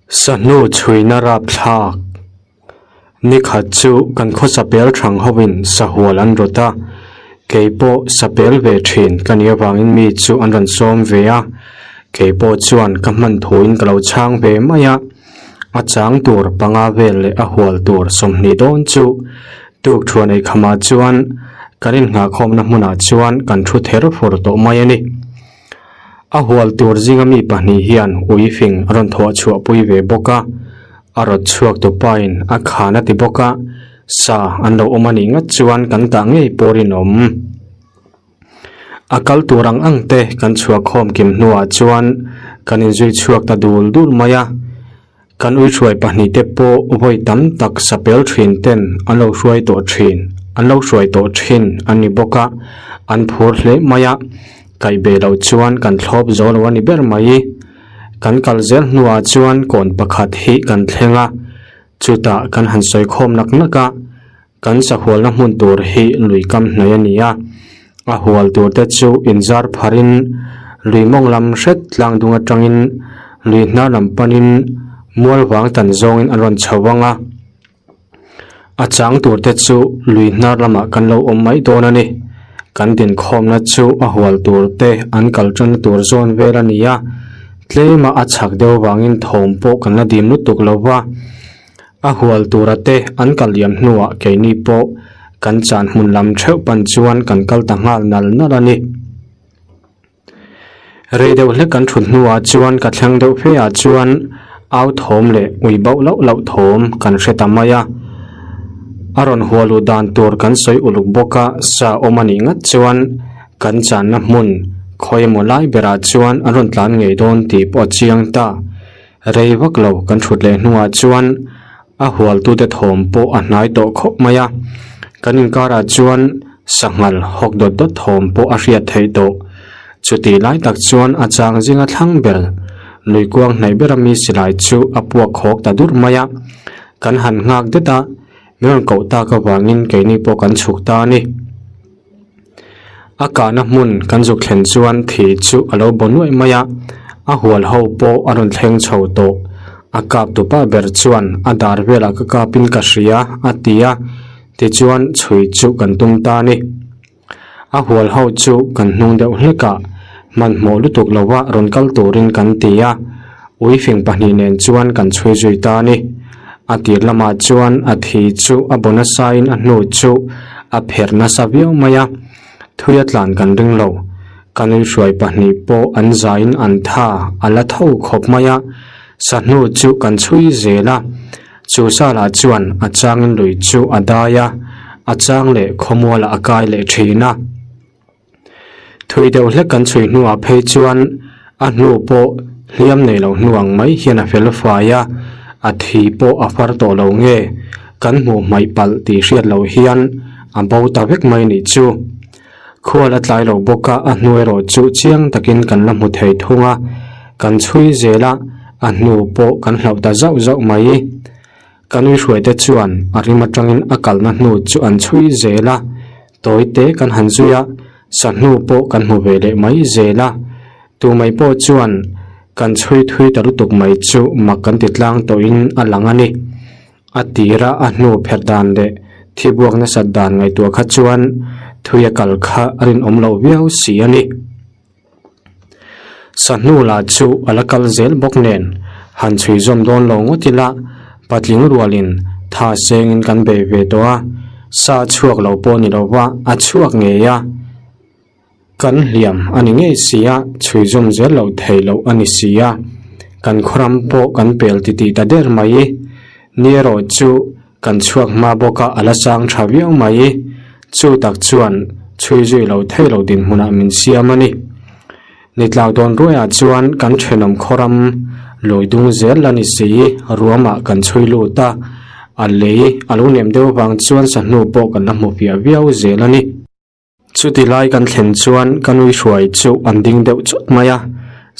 Sahnu chhuina rapthlak Nikhat chu kan khawsapel thang hovin sahual an rawt a, kei pawh sapel ve thin ka nih avangin mi chu an rawn sawm ve a, kei pawh chuan ka hman thuin ka lo chhang ve mai a, a chang tur panga vel leh a hual tur 20 dawn chu tuk thuan ei khamah chuan kan innghahkhawmna hmunah chuan kan thu ther fur tawh mai a ni. A hual tur zinga mi pahnih hian ui fing a rawn thawh chhuah pui ve bawk a, a rawt chhuak tu pain a khan a ti bawk a, sa an lo awm a nih ngat chuan kan tah ngei pawh rinawm. A kal tur ang ang te kan chhuah khawm kim hnuah chuan kan inzui chhuak ta dul dul mai a, kan ui hruai pahnih te pawh vawi tam tak sapel thin ten an lo hruai tawh thin an lo hruai tawh thin a ni bawk a, an phur hle mai a, kaih be loh chuan kan thlawp zo lo a ni ber mai. Kan kal zel hnuah chuan kawn pakhat hi kan thleng a, chutah kan han sawi khawm nak nak a. Kan sahualna hmun tur hi lui kam hnai a ni a, a hual tur te chu inzar pharin lui mawng lam hret tlang dung atangin lui hnar lam panin mual vang tan zawngin an rawn chho vang a. A chang tur te chu lui hnar lamah kan lo awm mai dawn a ni. Kan dinkhawmna chu a hual tur te an kal tanna tur zawn vel a ni a, tlema a chhak deuh vangin thawm pawh kan la dim lutuk lo va. A hual tura te an kal liam hnuah keini pawh kan chan hmun lam theuh pan chuan kan kal ta nghal nal nal a ni. Rei deuh hlek kan thut hnuah chuan ka thleng deuh fe ah chuan au thawm leh ui bauh loh loh thawm kan hre ta mai a. A rawn hual u dan tur kan sawi uluk bawk a, sa awm a nih ngat chuan kan channa hmun khawi emaw lai berah chuan an rawn tlan ngei dawn tih pawh a chiang ta. Rei vak lo kan thut leh hnuah chuan a hualtute thawm pawh a hnai tawh khawp mai a, kan inkarah chuan sanghal hawk dawt dawt thawm pawh a hriat theih tawh. Chutih lai tak chuan a chang zinga thlang ber lui kuang hnaih bera mi silai chu a puak khawk ta dur mai a, kan han nghak det a, min rawn koh tak avangin keini pawh kan chhuk ta a ni. A kahna hmun kan zuk thlen chuan thi chu a lo baw nuaih mai a, a hual ho pawh a rawn thleng chho tawh. A kap tupa ber chuan a dar velah ka kapin ka hria a ti a, tichuan chhui chu kan tum ta a ni. A hual ho chu kan hnung deuh hlek a, hmanhmawh lutuk lova rawn kal turin kan ti a, uifing pahnih nen chuan kan chhui zui ta a ni. A tir lamah chuan a thi chu a baw nasain a hnu chu a pherh nasa viau mai a, thui a tlan kan ring lo. Ka nui hruai pahnih pawh an zaiin an tha a la tho khawp mai a, sa hnu chu kan chhui zel a. Chu salah chuan a changin lui chu a dai a, a chang leh khawmualah a kai leh thin a. Thui deuh hlek kan chhui hnuah phei chuan a hnu pawh hliam nei lo hnu ang mai hian a fel fai a, a thi pawh a far tawh lo nge kan hmuh hmaih palh tih hriat loh hian a bo ta vek mai nih chu. Khual a tlai lo bawk a, a hnu erawh chu chiang takin kan la hmu thei thung a, kan chhui zel a, a hnu pawh kan hlauh ta zauh zauh mai. Ka nui hruaite chuan a rim atangin a kalna hnu chu an chhui zel a, tawi te kan han zui a, sa hnu pawh kan hmu ve leh mai zel a. Tu mai pawh chuan kan chhui thui ta lutuk mai chu mak kan ti tlang tawhin a lang a ni. A tira a hnu pherh dan leh thi buak nasat dan ngaihtuah kha chuan thui a kal kha a rinawm loh viau si a ni. Sahnu lah chu a la kal zel bawk nen han chhui zawm dawn lo ngawt ila patling rualin tha sengin kan bei ve tawh a, sa chhuak lo pawh ni lova a chhuak ngei a, kan hliam a ni ngei si a, chhui zawm zel loh theih loh a ni si a, kan khawram pawh kan pel titih ta der mai. Ni erawh chu kan chhuak hma bawk a, a la sang tha viau mai. Chu tak chuan chhui zui lo thei lo dinhmunah min siam a ni. Ni tlak dawn ruaiah chuan kan thenawm khawram lawi dung zel la ni si, ruamah kan chhui lut a, a lei a lo nem deuh vang chuan sahnu pawh kan la hmu fiah viau zel a ni. Chuti lai kan thlen chuan ka nui hruai chu an ding deuh chawt mai a,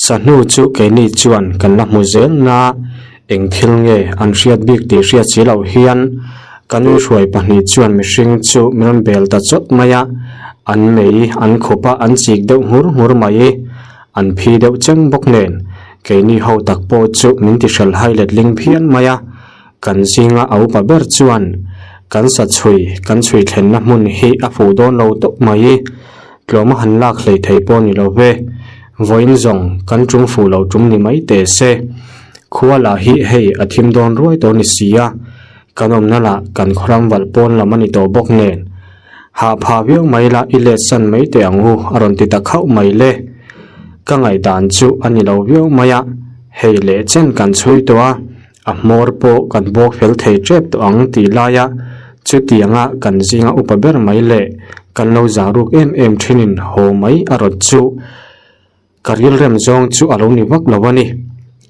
sahnu chu keini chuan kan la hmu zel na, eng thil nge an hriat bik tih hriat si loh hian ka nui hruai pahnih chuan mihring chu min rawn bel ta chawt mai a, an mei an khup a an chik deuh nghur nghur mai, an phi deuh cheng bawk nen. Keini ho tak pawh chu min ti hralh hai letling phian mai a, kan zinga a upa ber chuan kan sa chhui kan chhui thlenna hmun hi a fuh dawn lo tawp mai. Tlawm a han lak hlei thei pawh ni lo ve. Vawiin zawng kan tum fuh lo tum ni mai teh se. Khua lah hi hei a thim dawn ruai tawh ni si a, kan awmna lah kan khawram valh pawn lam a ni tawh bawk nen. Hah phah viau mai la i let san mai teh ang u a rawn ti ta khauh mai le. Ka ngaihdan chu a ni lo viau mai a, hei leh chen kan chhui tawh a, a hmawr pawh kan bawk fel thei tep tawh ang tih laia chutianga kan zinga upa ber mai leh kan lo zah ruk em em thinin haw mai a rawt chu. Ka rilrem zawng chu a lo ni vak lo a ni.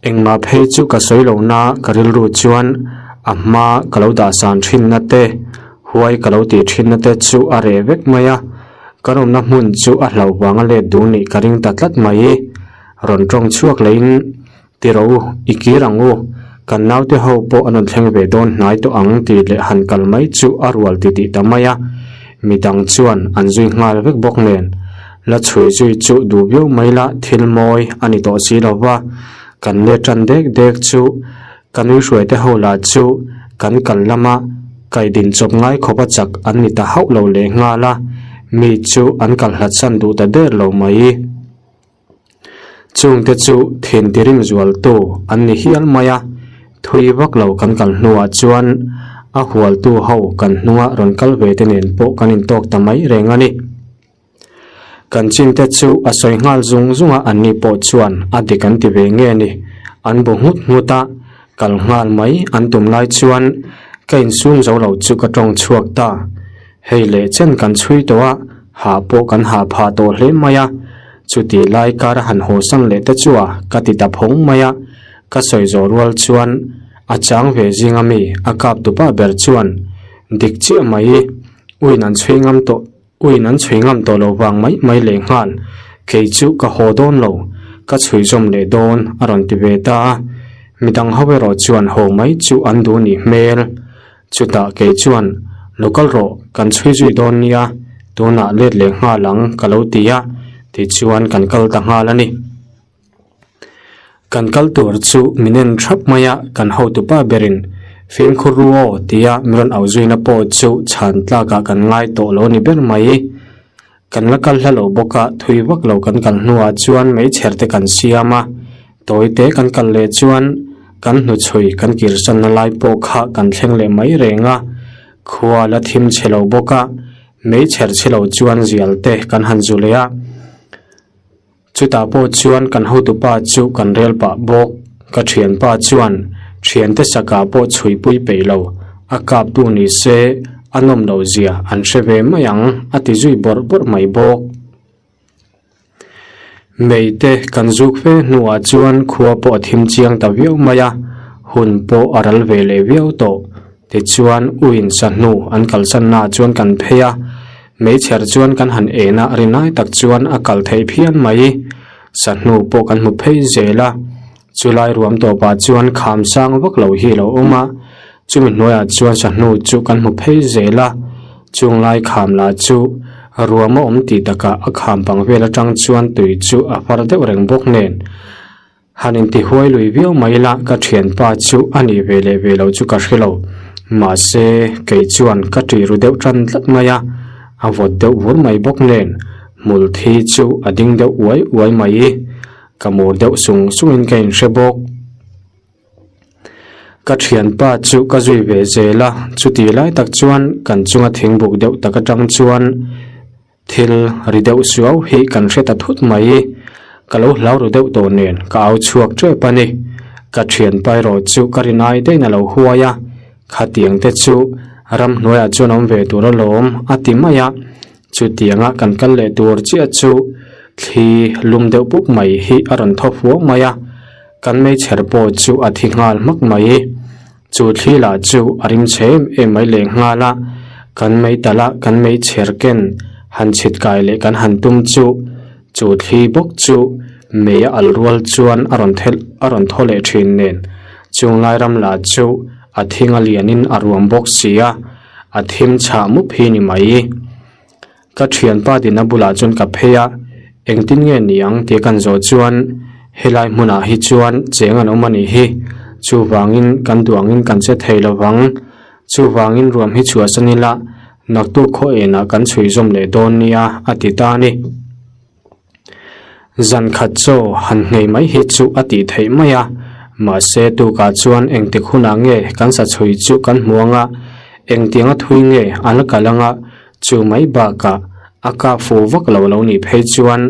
Engmah phei chu ka sawi lo na ka rilru chuan a hma ka lo dah san thinna te, huai ka lo tih thinna te chu a reh vek mai a. Kan awmna hmun chu a hlauh vang a let duh nih ka ring ta tlat mai. Rawn tawng chhuak leiin Ti rawh u, i kir ang u. Kan naute ho pawh an rawn thleng ve dawn hnai tawh ang tih leh han kal mai chu a rual ti tih ta mai a. Midang chuan an zui nghal vek bawk nen. La chhui zui chu duh viau mai la thil mawi a ni tawh si lo va. Kan let tan dek dek chu ka nui hruai te ho lah chu kan kal lama kaidin chawp ngai khawp a chak an ni ta hauh lo leh nghal a. Mi chu an kal hlat san duh ta der lo mai. Chungte chu thin tirim zualtu an ni hial mai a, thui vak lo kan kal hnuah chuan a hualtu ho kan hnunga rawn kal ve te nen pawh kan intawk ta mai reng a ni. Kan chinte chu a sawi nghal zung zung a, anni pawh chuan a dik an ti ve nge ni, an bu nghut nghut a, kal nghal mai an tum lai chuan ka insum zo lo chu ka tawng chhuak ta. Hei leh chen kan chhui tawh a, hah pawh kan hah phah tawh hle mai a, chuti lai kar a han hawsan leh te chu a ka ti ta phawng mai a, ka sawi zawh rual chuan a chang ve zing ami a kap tupa ber chuan dik chiah mai i uin an chhui ngam tawh uin an chhui ngam tawh lo vang mai mai leh nghal kei chu ka haw dawn lo ka chhui zawm leh dawn a rawn ti ve ta a, midang ho erawh chuan haw mai chu an duh nih hmel. Chutah kei chuan, Lo kal rawh, kan chhui zui dawn nia, tunah let leh nghal ang ka lo ti a, tichuan kan kal ta nghal a ni. Kan kal tur chu min en thap mai a, kan hotupa berin, Fimkhur ru aw tia min rawn au zuina pawh chu chhan tlakah kan ngai tawh lo ni ber mai. Kan la kal hla lo bawk a, thui vak lo kan kal hnuah chuan meichher te kan siam a, tawi te kan kal leh chuan kan hnuchhui kan kirsanna lai pawh kha kan thleng leh mai reng a, khua la thim chhe lo bawk a, meichher chhe lo chuan zial te kan han zu leh a. Chutah pawh chuan kan hotupa chu kan rel pah bawk. Ka thianpa chuan thiante sakah pawh chhuipui peih lo, a kaptu ni se a nawm loh zia an hre ve mai ang a ti zui bawrh bawrh mai bawk. Mei te kan zuk fe hnuah chuan khua pawh a thim chiang ta viau mai a, hun pawh a ral ve leh viau tawh. Tichuan uin sahnu an kalsannaah chuan kan phei a, Meichher chuan kan han en a, rinai tak chuan a kal theih phian mai. Sahnu pawh kan hmu phei zel a, chulai ruam tawpah chuan kham sang vak lo hi a lo awm a, chumi hnuaiah chuan sahnu chu kan hmu phei zel a, chunglai kham lah chu ruam a awm tih takah a kham pang vel atang chuan tui chu a far deuh reng bawk nen. Han intihuai lui viau mai la ka thianpa chu a nih ve leh ve lo chu ka hre lo. Mahse, kei chuan ka ṭih ru deuh ṭan tlat mai a, a vawt deuh vur mai bawk nen hmul thi chu a ding deuh uai uai mai. Ka mur deuh sung sungin ka inhre bawk. Ka thianpa chu ka zui ve zel a, chutih lai tak chuan kan chunga thingbuk deuh tak aṭang chuan, Thil ri deuh suau hi kan hre ta thut mai. Ka lo hlau ru deuh tawh nen ka au chhuak tep a ni. Ka thianpa erawh chu ka rinai daih a lo huai a, khatiang te chu ramhnuaiah chuan awm ve tur alawm a ti mai a. Chutianga kan kal leh tur chiah chu thli lum deuh pup mai hi a rawn thaw fuau mai a, kan meichher pawh chu a thi nghal hmak mai. Chu thli lah chu a rim chhe em em mai leh nghal a, kan mei talh a kan mei chher ken han chhit kai leh kan han tum chu, chu thli bawk chu mei a al rual chuan a rawn thelh a rawn thaw leh thin nen, chung lai ram lah chu a thing a lian in a ruam bawk si a, a thim chhah mup hi ni mai. Ka thianpa dina bulah chuan ka phei a, engtin nge ni ang tih kan zawh chuan. Helai hmunah hi chuan cheng an awm a nih hi. Chuvangin kan duh angin kan che thei lo vang. Chuvangin ruam hi chhuahsan ila naktuk khaw enah kan chhui zawm leh dawn nia a ti ta a ni. Zan khat chaw han nghei mai hi chu a tih theih mai a, mahse tukah chuan engtik hunah nge kan sa chhui chu kan hmu anga, engtianga thui nge a la kal anga chu mai bakah a kap fuh vak lo lo nih phei chuan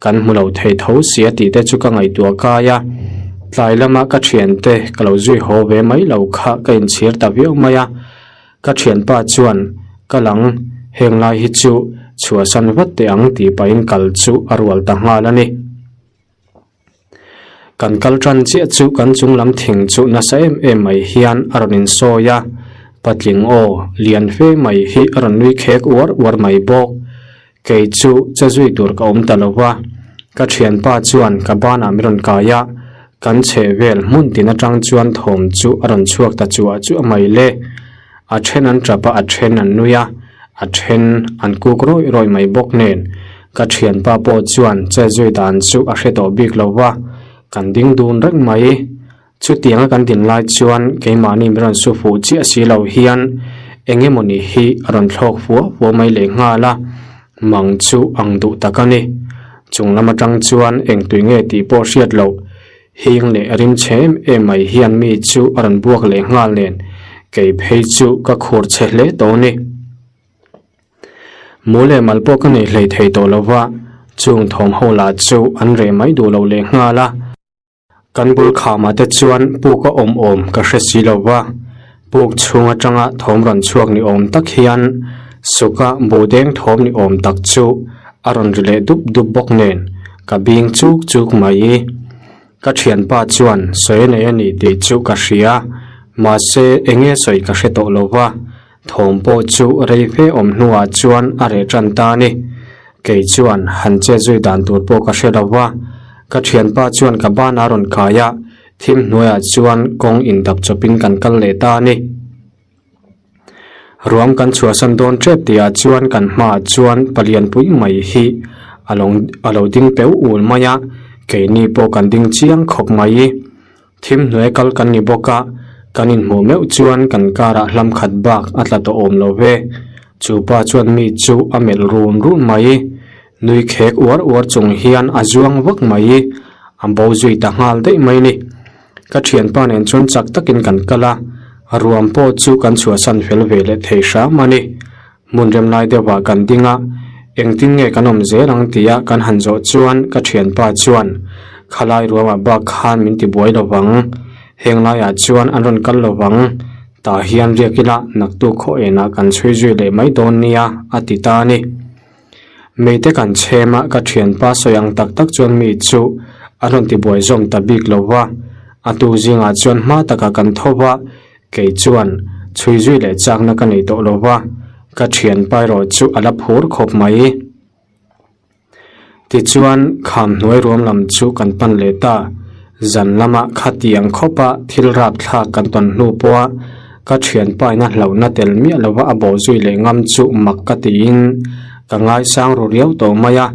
kan hmu lo thei tho si a tih te chu ka ngaihtuah kai a, tlai lama ka thiante ka lo zui haw ve mai lo kha ka inchhir ta viau mai a. Ka thianpa chuan, Ka lang, heng lai hi chu chhuahsan vat teh ang tih pahin kal chu a rual ta nghal a ni. Kan kal tan chiah chu kan chung lam thing chu nasa em em mai hian a rawn insawi a, patling aw lian fe mai hi a rawn nui khek uar uar mai bawk. Kei chu che zui tur ka awm ta lo va, ka thianpa chuan ka banah min rawn kai a, kan chheh vel hmun tin atang chuan thawm chu a rawn chhuak ta chuah chuah mai le. A then an tap a, a then an nui a, a then an kuk rawih rawih mai bawk nen. Ka thianpa pawh chuan che zui dan chu a hre tawh bik lo va, kan ding dun reng mai. Chutianga kan din lai chuan keimahni min rawn su fuh chiah si lo hian eng emawni hi a rawn thlawk fuah fuah mai leh nghal a, mang chu ang duh tak a ni. Chung lam atang chuan engtui nge tih pawh hriat loh hing leh rim chhe em em mai hian mi chu a rawn buak leh nghal nen kei phei chu ka khur chhe hle tawh a ni. Mu leh mal pawh ka nei hlei thei tawh lo va, chung thawm ho lah chu an reh mai duh lo leh nghal a. Kan bul khamah te chuan puk a awm awm ka hre si lo va, puk chhung atanga thawm rawn chhuak ni awm tak hian suka buh deng thawm ni awm tak chu a rawn ri leh dup dup bawk nen ka bing chuk chuk mai. Ka thianpa chuan sawi a nei a ni tih chu ka hria, mahse enge sawi ka hre tawh lo va, Thawm pawh chu rei fe awm hnuah chuan a reh tan ta a ni. Kei chuan han che zui dan tur pawh ka hre lo va, ka thianpa chuan ka ban a rawn kai a, thim hnuaiah chuan kawng indap chawpin kan kal leh ta a ni. Ruam kan chhuahsan dawn tep tihah chuan kan hmaah chuan palianpui mai hi a lo a lo ding peu ul mai a, keini pawh kan ding chiang khawp mai. Thim hnuai kal kan ni bawk a, kan inhmuh meuh chuan kan karah hlam khat bak a tla tawh awm lo ve. Chu pa chuan mi chu a melh run run mai. Nui khek uar uar chung hian a zuang vak mai. A bo zui ta nghal daih mai ni. Ka thianpa nen chuan chak takin kan kal a, ruam pawh chu kan chhuahsan fel ve leh thei hram a ni. Hmun rem lai deuhah kan ding a, engtin nge kan awm zel ang tia kan han zawh chuan ka thianpa chuan khalai ruamah bak khan min ti buai lo vang, heng laiah chuan an rawn kal lo vang, tah hian riak ila naktuk khaw enah kan chhui zui leh mai dawn nia a ti ta a ni. Meite kan chhem a, ka thianpa sawi ang tak tak chuan mi chu a rawn ti buai zawm ta bik lo va, a tu zingah chuan hma takah kan tho va, Kei chuan chhui zui leh chakna ka nei tawh lo va, ka thianpa erawh chu a la phur khawp mai. Tichuan, kham hnuai ruam lam chu kan pan leh ta. Zan lama khatiang khawpa thil rapthlak kan tawn hnu pawha ka thianpa ina hlauhna tel miah lova a bawh zui leh ngam chu mak ka tiin ka ngaisang ru riau tawh mai a.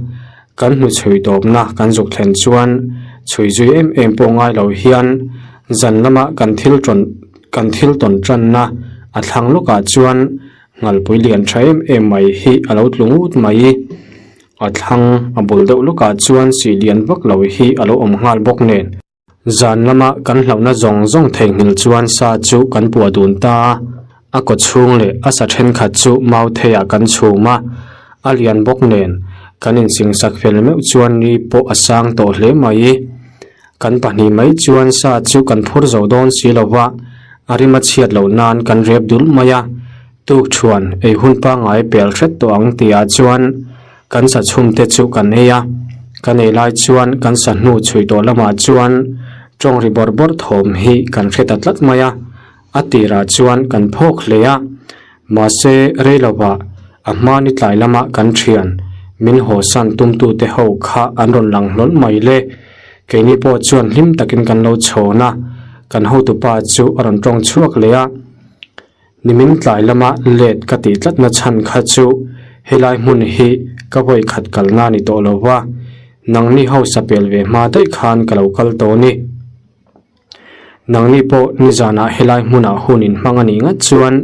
Kan hnu chhui tawpna kan zuk thlen chuan chhui zui em em pawh ngai lo hian zan lama kan thil tawn kan thil tawn tanna a thlang lawkah chuan nghalpui lian tha em em mai hi a lo tlu ngut mai. A thlang a bul deuh lawkah chuan sih lian vak lo hi a lo awm nghal bawk nen. Zan lama kan hlauhna zawng zawng theihnghilh chuan sa chu kan puah dun ta a, a kaw chhung leh a sa thenkhat chu mau theiah kan chhum a, a lian bawk nen kan insingsak fel meuh chuan ni pawh a sang tawh hle mai. Kan pahnih mai chuan sa chu kan phur zo dawn si lo va, a rim a chhiat loh nan kan rep dul mai a, tukṭhuan ei hun pangngai pel hret tawh ang tihah chuan Kan sa chhumte chu kan ei a, kan ei lai chuan kan sa hnu chhui tawh lamah chuan tawng ri bawrh bawrh thawm hi kan hre ta tlat mai a, a tirah chuan kan phawk hle a, mahse rei lovah a hmani tlai lama kan thian min hawsan tumtute ho kha an rawn lang hlawl mai le, keini pawh chuan hlim takin kan lo chhawn a, kan hotupa chu a rawn tawng chhuak leh a. Nimin tlai lama let ka tih tlatna chhan kha chu helai hmun hi ka vawi khat kalna ni tawh lo va. Nangni ho sapel ve hma daih khan ka lo kal tawh a ni. Nangni pawh nizanah helai hmunah hun in hmang a nih ngat chuan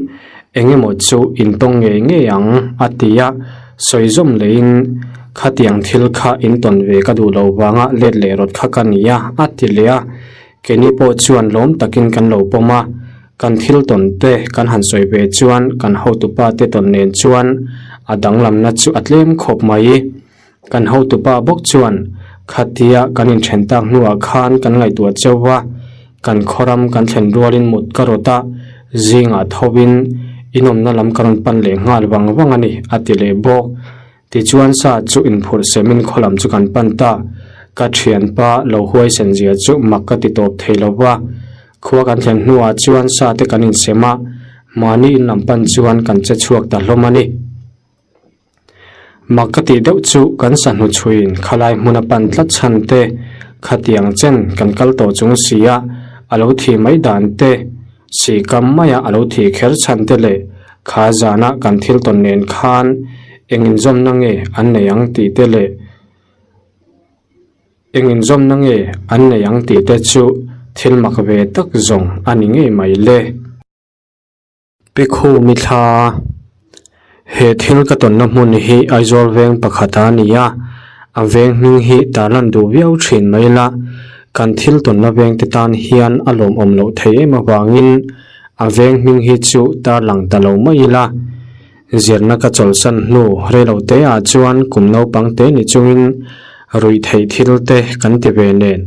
eng emaw chu in tawng ngei ngei ang a ti a, sawi zawm leiin khatiang thil kha in tawn ve ka duh lo vanga let leh rawt kha ka ni a, a ti leh a. Keini pawh chuan lawm takin kan lo pawm a, kan thil tawn te kan han sawi ve chuan kan hotupa te tawn nen chuan a danglamna chu a tlem khawp mai. Kan hotupa bawk chuan khatia kan inthen tak hnuah khan kan ngaihtuah cheu va, kan khawram kan thlen rualin mut ka rawt a, zingah thovin inawmna lam ka rawn pan leh nghal vang vang a ni, a ti leh bawk. Tichuan sa chu inphurh semin khawlam chu kan pan ta. Ka thianpa lo huaisen zia chu mak ka ti tawp thei lo va. Khua kan thlen hnuah chuan sa te kan insem a, mahni in lam pan chuan kan che chhuak ta hlawm a ni. Mak ka tih deuh chu kan sahnu chhuiin khalai hmun a pan tlat chhan te, khatiang chen kan kal tawh chung si a, a lo thih mai dan te, si kam maia a lo thih kher chhan te leh kha zana kan thil tawn nen khan eng inzawmna nge an nei ang tih te leh eng inzawmna nge an nei ang tih te chu thil mak ve tak zawng a ni ngei mai le. Pikhu mithla, He thil ka tawnna hmun hi Aizawl veng pakhat a ni a, a veng hming hi tarlan duh viau thin mai la, kan thil tawnna veng te tan hian a lawmawm loh thei em avangin a veng hming hi chu tarlang ta lo mai ila. Zirna ka chawlhsan hnu reilo te ah chuan kum naupang te ni chungin ruih theih thil te kan ti ve nen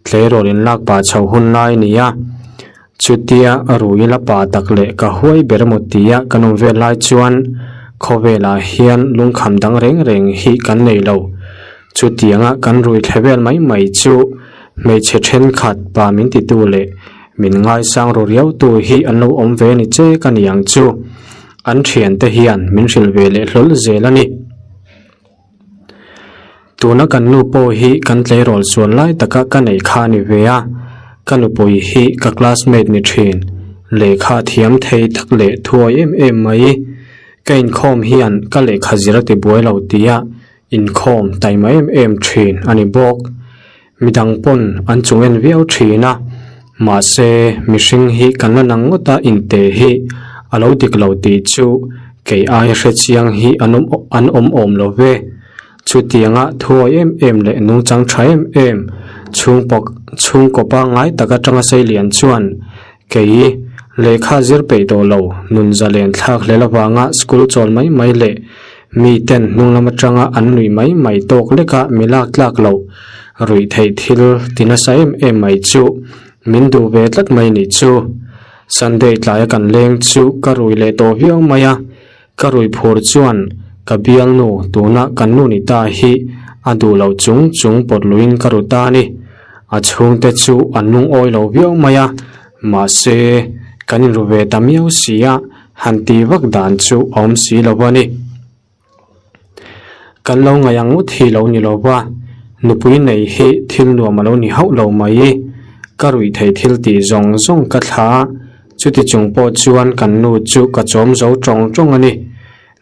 tleirawl inlak pah chho hun lai a ni a. Chutia rui la pa tak leh ka huai ber emaw tia kan awm vel lai chuan khawvelah hian lungkham dang reng reng hi kan nei lo. Chutianga kan rui thle vel mai mai chu hmeichhe thenkhat pa min titu leh min ngaisang ru riau tu hi an lo awm ve ni che ka ni ang chu. An thiante hian min hrilh ve leh hlawl zel a ni. Tuna kan nu pawh hi kan tleirawl sual lai taka ka neih kha a ni ve a, ka nupui hi ka classmate ni thin, lehkha thiam thei tak leh thuawi em em mai. Ka inkhawm hian ka lehkha zir a ti buai lo tia inkhawm taima em em thin a ni bawk. Midang pawn an chung en viau thin a, mahse mihring hi kan la nang ngawt a inte hi a lo dik lo tih chu kei aia hre chiang hi an awm an awm awm lo ve. Chutianga thuawi em em leh nungchang tha em em chhungpawk chhungkaw pangngai tak atanga seilian chuan kei lehkha zir peih tawh lo nun zalen thlak hlel avanga school chawl mai mai leh Mi ten hnung lam atanga an nuih mai mai tawk leka mi lak tlak loh ruih theih thil ti nasa em em mai chu min duh ve tlat mai nih chu. Sunday tlaia kan leng chu ka rui leh tawh viau mai a, ka rui phur chuan ka bialnu tuna kan nu ni ta hi a duh loh chung chung pawt luiin ka ru ta a ni. A chhungte chu an lungawi lo viau mai a, mahse kan inru ve ta miau si a. Han ti vak dan chu a awm si lo a ni. Kan lo ngaih ang ngawt hi lo ni lo va, nupui nei hi thil nuam a lo ni hauh lo mai. Ka ruih theih thil tih zawng zawng ka thla a, chuti chung pawh chuan kan nu chu ka chawm zo tawng tawng a ni.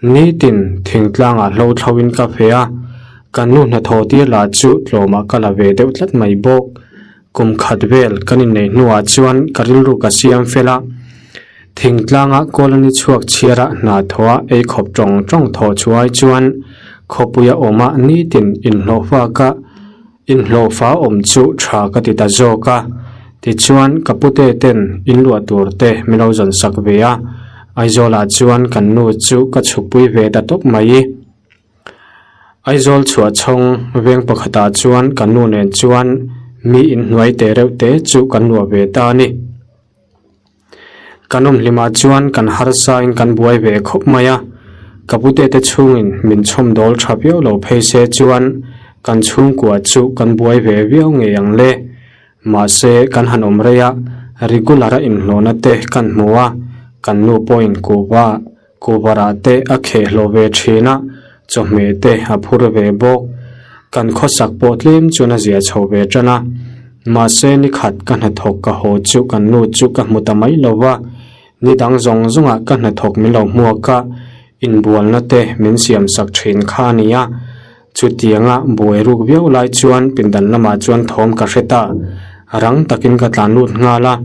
Nitin thingtlangah hlo thloin ka fe a, kan nu hnathawh tir lah chu tlawmah ka la ve deuh tlat mai bawk. Kum khat vel kan inneih hnuah chuan ka rilru ka siam fel a, thingtlanga colony chhuak chhiara hna thawha ei khawp tawng tawng thawh chuai chuan khawpuia awma nitin inhlawhfak a, inhlawhfa awm chu tha ka ti ta zawk a. Tichuan ka pute ten inluah tur te min lo zawn sak ve a, Aizawlah chuan kan nu chu ka chhukpui ve ta tawp mai. Aizawl chhuah chhawng veng pakhatah chuan kan nu nen chuan mi inhnuai teh reuh te chu kan luah ve ta a ni. Kan awm hlimah chuan kan harsa in kan buai ve khawp mai a, ka pute te chhungin min chhawm dawl tha viau lo phei se chuan kan chhungkua chu kan buai ve viau ngei ang le. Mahse kan han awm rei a, regular a inhlawhna te kan hmu a, kan nu pawhin kuhva Kuhvarah te a kheh hlawh ve thin a, chawhmeh te a phur ve bawk. Kan khawsak pawh tlem chuan a zia chho ve tan a. Mahse nikhat ka hnathawk ka haw chu kan nu chu ka hmu ta mai lo va, ni dang zawng zawngah ka hnathawk min lo hmuak a, inbualna te min siamsak thin kha a ni a. Chutianga buai ruk viau lai chuan pindan lamah chuan thawm ka hre ta. Rang takin ka tlan lut nghal a.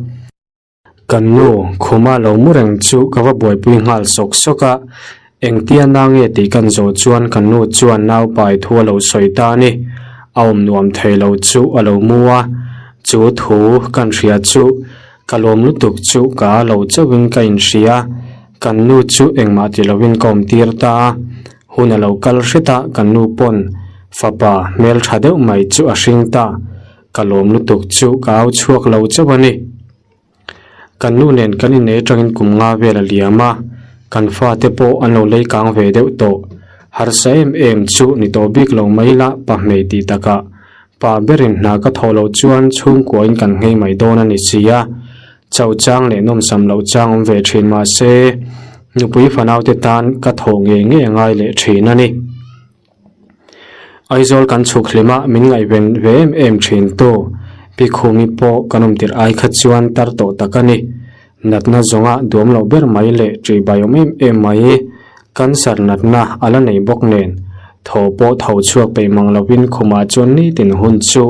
Kan nu khuma lo mu reng chu ka va buaipui nghal sawk sawk a. Engtia na nge tih kan zawh chuan kan nu chuan nau pai thu a lo sawi ta a ni. A awm nuam thei lo chu a lo mu a. Chu thu kan hria chu ka lawm lutuk chu ka a lo chauhin ka inhria. Kan nu chu engmah ti lovin ka awm tir ta a. Hun a lo kal hret a, kan nu pawn fapa hmel tha deuh mai chu a hring ta. Ka lawm lutuk chu ka au chhuak lo chauh a ni. Kan nu nen kan innei atangin kum nga vel a liam a, kan fate pawh an lo lei kang ve deuh tawh. Harsa em em chu ni tawh bik lo mai la pa hmei tih takah pa berin hna ka thawh loh chuan chhungkuain kan nghei mai dawn a ni si a. Chauh chang leh nawmsam loh chang awm ve thin mah se nupui fanaute tan ka thawh ngei ngei a ngai leh thin a ni. Aizawl kan chhuk hlim a, min ngaihven ve em em thin tu. Pi Khumi pawh kan awm tirh ai kha chuan tar tawh tak a ni. Natna zawnga duam loh ber mai leh ṭih bai awm em em mai. Cancer natna a la nei bawk nen. Tho pawh tho chhuak peih mang lovin khumah chuan nitin hun chu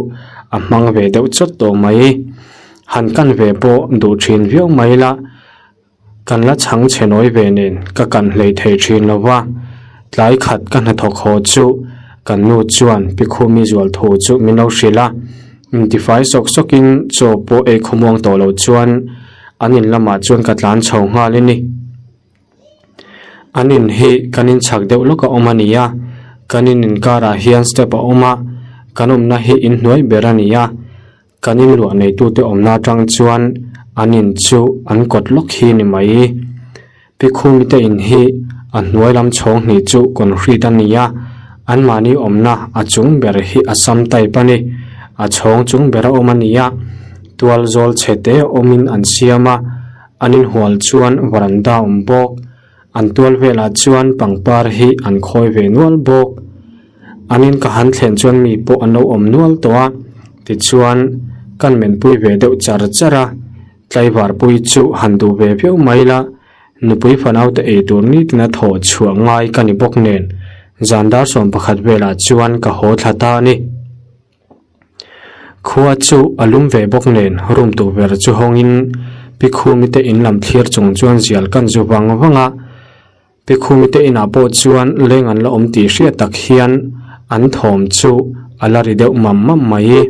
a hmang ve deuh chawt tawh mai. Han kan ve pawh duh thin viau mai la. Kan la chhang chhe nawi ve nen ka kan hlei thei thin lo va, tlai khat ka hnathawk haw chu kan nu chuan Pi Khumi zual thu chu min lo hrilh a, intifai sawk sawkin chaw pawh ei khawmuang tawh lo chuan an in lamah chuan ka tlan chho nghal a ni. An in hi kan in chhak deuh lawk a awm a ni a, kan in inkarah hian step a awm a, kan awmna hi inhnuai ber a ni a. Kan in luah neitute awmna atang chuan an in chu an kawt lawk hi ni mai. Pi Khumite in hi a hnuai lam chhawng hnih chu concrete a ni a, anmahni awmna a chung ber hi a sam type a ni. A chhawng chung bera awm a ni a, tual zawl chhe te awmin an siam a, an inhual chuan varanda awm bawk. An tual velah chuan pangpar hi an khawi ve nual bawk. An in ka han thlen chuan mi pawh an lo awm nual tawh a, tichuan kan menpui ve deuh char char a, tlaivarpui chu han duh ve viau mai la, nupui fanaute ei tur nitin a thawh chhuah ngai ka ni bawk nen, zan dar 11 velah chuan ka haw thla ta a ni. Khua chu a lum ve bawk nen room tukverh chu hawngin Pi Khumi te in lam thlir chung chuan zial kan zu vang vang a. Pi Khumi te inah pawh chuan leng an la awm tih hriat tak hian an thawm chu a la ri deuh mam mam mai.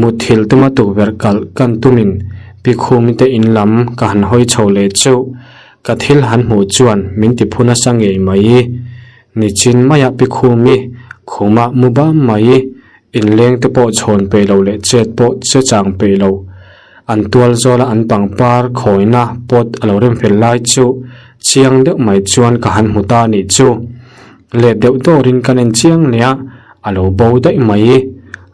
Mutthilh tuma tukverh kalh kan tumin Pi Khumi te in lam ka han hawi chho leh chu ka thil han hmuh chuan min ti phu nasa ngei mai. Nichin maia Pi Khumi khuma mu bam mai, inleng te pawh chhawn peih lo leh chet pawh che chang peih lo. An tual zawla an pangpar khawina pot a lo rem fel lai chu chiang deuh mai chuan ka han hmu ta nih chu. Let deuh dawrin kan en chiang leh a, a lo bo daih mai.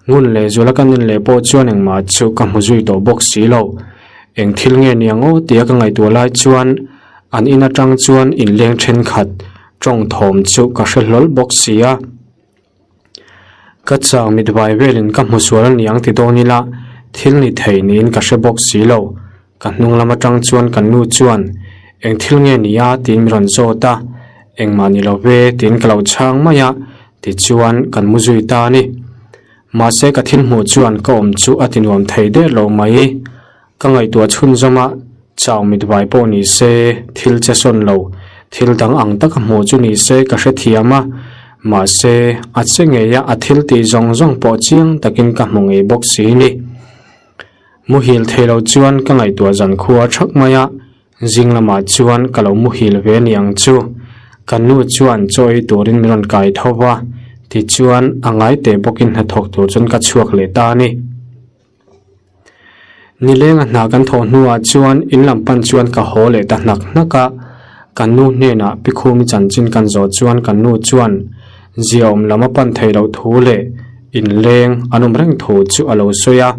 Ngun leh zuala kan en leh pawh chuan engmah chu ka hmu zui tawh bawk si lo. Eng thil nge niang aw tia ka ngaihtuah lai chuan an in atang chuan inleng thenkhat tawng thawm chu ka hre hlawl bawk si a. Ka chang mit vai velin ka hmu sual a niang ti dawn ila thil ni thei niin ka hre bawk si lo. Ka hnung lam atang chuan kan nu chuan eng thil nge ni a tiin min rawn zawt a, engmah ni lo ve tiin ka lo chhang mai a, tichuan kan mu zui ta a ni. Mahse ka thil hmuh chuan ka awm chu a ti nuam thei der lo mai. Ka ngaihtuah chhunzawm a, chau mit vai pawh ni se, thil che sawn lo, thil dang ang taka hmuh chu ni se ka hrethiam a, mahse, a che ngei a, a thil tih zawng zawng pawh chiang takin ka hmu ngei bawk si ni. Muhil thei lo chuan ka ngaihtuah zan khua thak mai a, zing lamah chuan ka lo muhil ve a ni ang chu. Ka nu chuan chaw ei turin min rawn kai tho va, tichuan a ngai teh bawkin hnathawk tur chuan ka chhuak leh ta a ni. Nilenga hna kan thawh hnuah chuan in lam pan chuan ka haw leh ta hnak hnak a, kan nu hnenah Pi Khumi chanchin kan zawh chuan kan nu chuan ziaawm lam a pan theih loh thu leh inleng an awm reng thu chu a lo sawi a,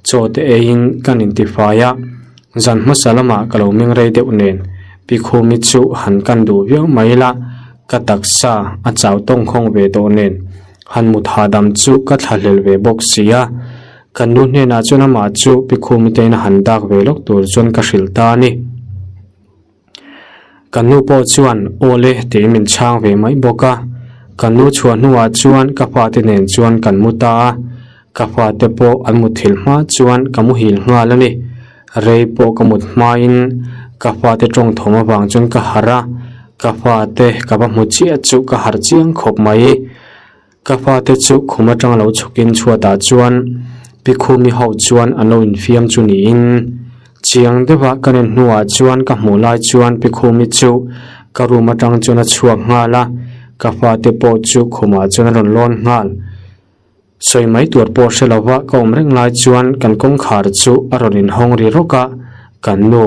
chaw te eiin kan intifai a, zan hmasa lamah ka lo meng rei deuh nen Pi Khumi chu han kan duh viau mai la, ka taksa a chau tawngkhawng ve tawh nen. Han mut hahdam chu ka thlahlel ve bawk si a, kan nu hnenah chuan amah chu Pi Khumitein a han dak ve lawk tur chuan ka hrilh ta a ni. Kan nu pawh chuan aw le tiin min chhang ve mai bawk a. Ka nu chhuah hnuah chuan ka fate nen chuan kan mu ta a, ka fate pawh an muthilh hma chuan ka muhil nghal a ni. Rei pawh ka mut hmain ka fate tawng thawm avang chuan ka harh a, ka fate ka va hmu chiah chu ka harh chiang khawp mai. Ka fate chu khum atang lo chhukin chhuatah chuan Pi Khumi ho chuan an lo infiam chu niin chiang deuha ka nen hnuah chuan ka hmuh lai chuan Pi Khumi chu ka room atang chuan a chhuak nghal a, ka fate pawh chu khumah chuan a rawn lawn nghal. Sawi mai tur pawh hre lova ka awm reng lai chuan kan kawngkhar chu a rawn inhawng ri rawk a, kan nu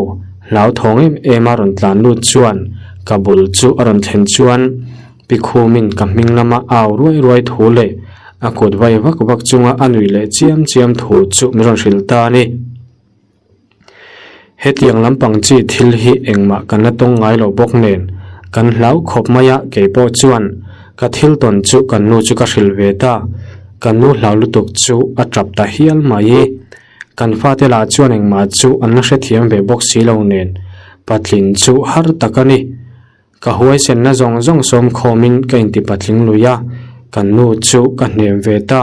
hlauthawng em em a rawn tlan lut chuan ka bul chu a rawn thlen chuan Pi Khumin ka hming lama au ruai ruai thu leh a kut vai vak vak chunga a nui leh chiam chiam thu chu min rawn hrilh ta a ni. Hetiang lampang chi thil hi engmah kan la tawng ngai lo bawk nen kan hlau khawp mai a, kei pawh chuan ka thil tawn chu kan nu chu ka hrilh ve ta, kan nu hlau lutuk chu a tap ta hial mai. Kan fate lah chuan engmah chu an la hrethiam ve bawk si lo nen patlin chu har tak a ni. Ka huaisenna zawng zawng sawm khawmin ka inti patling lui a, kan nu chu ka hnem ve ta.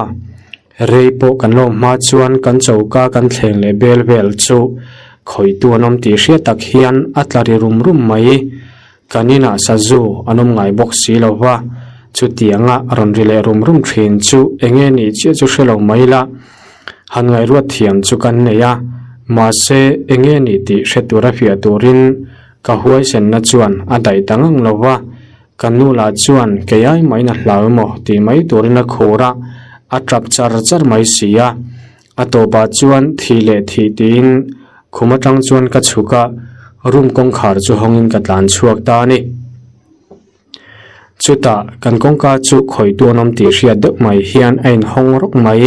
Rei pawh kan lawm hma chuan kan choka kan thleng leh bel vel chu khawitu an awm tih hriat tak hian a tla ri rum rum mai. Kan inah sazu an awm ngai bawk si lo va, chutianga rawn ri leh rum rum thin chu enge nih chiah chu hre lo mai la. Han ngaihruat thiam chu kan nei a, mahse enge nih tih hre tura fiah turin Ka huaisenna chuan a daih ta ngang lo va, ka nu lah chuan kei ai maiin a hlau emaw tih mai turin a khur a, a tap char char mai si a. A tawpah chuan thih leh thih tiin khum atang chuan ka chhuk a, room kawngkhar chu hawngin ka tlan chhuak ta a ni. Chutah kan kawngka chu khawitu an awm tih hriat deuh mai hian a inhawng rawk mai.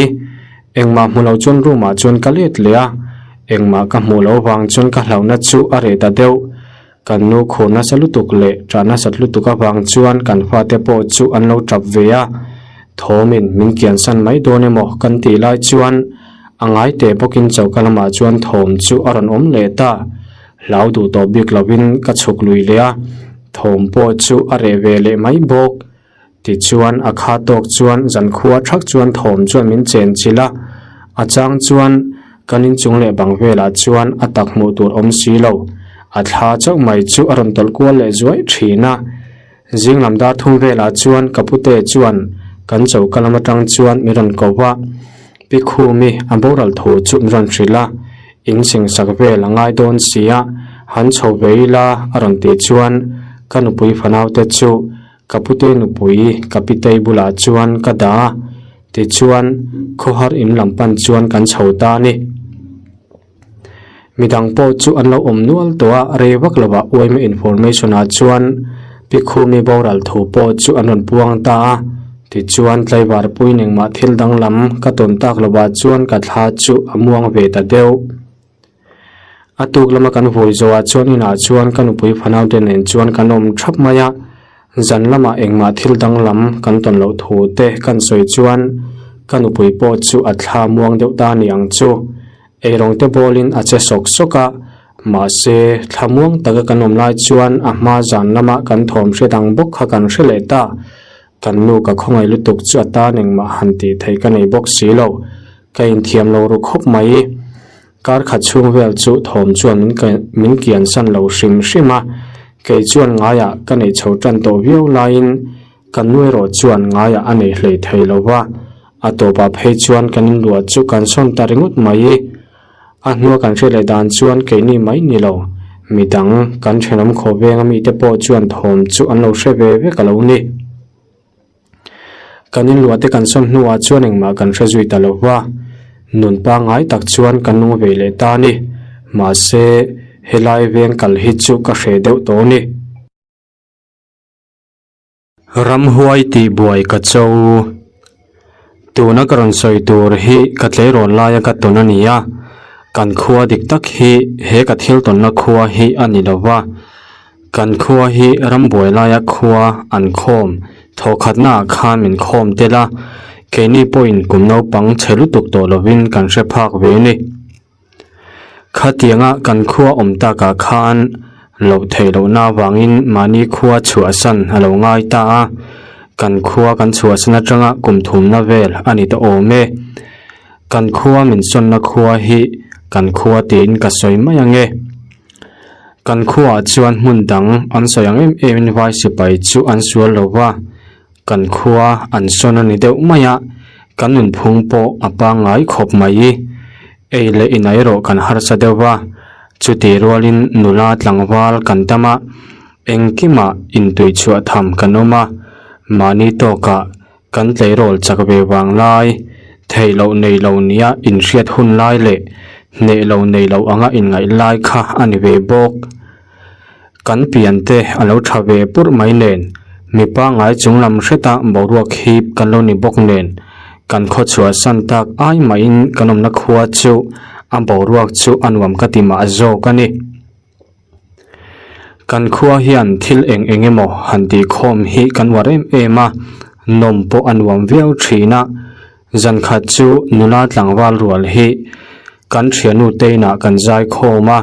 Engmah hmu lo chuan room ah chuan ka let leh a, engmah ka hmuh loh vang chuan ka hlauhna chu a reh ta deuh. Kan nu khur nasa lutuk leh ṭah nasat lutuk avang chuan kan fate pawh chu an lo ṭap ve a, thawmin min kiansan mai dawn emaw kan tih lai chuan a ngai teh bawkin choka lamah chuan thawm chu a rawn awm leh ta. Hlau duh tawh bik lovin ka chhuk lui leh a, thawm pawh chu a reh ve leh mai bawk. Tichuan a kha tawk chuan zankhua thak chuan thawm chuan min chen chilh a, a chang chuan kan inchung leh bang velah chuan a tak hmuh tur awm si lo, a thla chauh mai chu a rawn tawlh kual leh zuai thin a. Zing lam dar thum velah chuan ka pute chuan kan choka lam atang chuan min rawn ko va, Pi Khumi a boral thu chu min rawn hrilh a, in singsak vel a ngai dawn sia, han chho ve ila a rawn tih chuan ka nupui fanaute chu ka pute nupui ka pitei bulah chuan ka dah a, tichuan khawhar in lam pan chuan kan chho ta a ni. Midang pawh chu an lo awm nual tawh a, rei vak lovah uaima information ah chuan Pi Khumi boral thu pawh chu an rawn puang ta a, tichuan tlaivar puiin engmah thil danglam ka tawn tak lovah chuan ka thla chu a muang ve ta deuh. A tuk lama kan vawi zawhah chuan inah chuan ka nupui fanaute nen chuan kan awm thap mai a, zan lamah engmah thil danglam kan tawn loh thu te kan sawi chuan ka nupui pawh chu a thla muang deuh ta ni ang chu. Eirawng te bawlin a che sawk sawk a, mahse thlamuang taka kan awm lai chuan a hma zan lama kan thawm hre dang bawk kha kan hre leh ta. Kan nu ka khawngaih lutuk chu a tan engmah han tih theih ka nei bawk si lo, ka inthiam lo ru khawp mai. Kar khat chhung vel chu thawm chuan min min kiansan lo hrim hrim a, kei chuan ngaiah ka neih chho tan tawh viau laiin kan nu erawh chuan ngaiah a nei hlei thei lo va. A tawpah phei chuan kan inluah chu kan sawn ta ringawt mai. A hnua kan hriat leh dan chuan keini mai ni lo, midang kan thenawm khaw venga mite pawh chuan thawm chu an lo hre ve vek a lo ni. Kan inluah te kan sawn hnuah chuan engmah kan hre zui ta lo va, nun pangngai tak chuan kan nung ve leh ta a ni. Mahse, helai veng kal hi chu ka hre deuh tawh a ni. Ramhuai tih buai ka cho. Tuna ka rawn sawi tur hi ka tleirawn laia ka tawn a ni a, kan khua dik tak hi he ka thil tawnna khua hi a ni lo va. Kan khua hi rambuai laia khua an khawm thawhkhatnaah khan min khawm tel a, keini pawhin kum naupang chhe lutuk tawh lovin kan hre phak ve a ni. Khatianga kan khua awm takah khan loh theih lohna avangin mahni khua chhuahsan a lo ngai ta a. Kan khua kan chhuahsan atanga kum thumna vel a ni ta awm e. Kan khua min sawnna khua hi kan khua tiin ka sawi mai ang e. Kan khuaah chuan hmun dang an sawi ang em emin vai sipai chu an sual lo va, kan khua an sawn a ni deuh mai a, kan nunphung pawh a pangngai khawp mai. Ei leh inah erawh kan harsa deuh va, chutih rualin nula tlangval kan tam a, engkimah intuichhuah tham kan awm a, mahni tawkah Kan tleirawl chak ve vang lai, theih loh nei lo nia inhriat hun lai leh hneh lo nei lo anga inngaih lai kha a ni ve bawk. Kan pian te a lo tha ve purh mai nen, mi pangngai chung lam hreta boruak hip kan lo ni bawk nen, kan khaw chhuahsan tak ai mahin kan awmna khua chu a boruak chu a nuam ka ti mah zawk a ni. Kan khua hian thil eng eng emaw han tih khawm hi kan uar em em a, nawm pawh a nuam viau thin a. Zan khat chu nula tlangval rual hi kan thiannu te inah kan zai khawm a,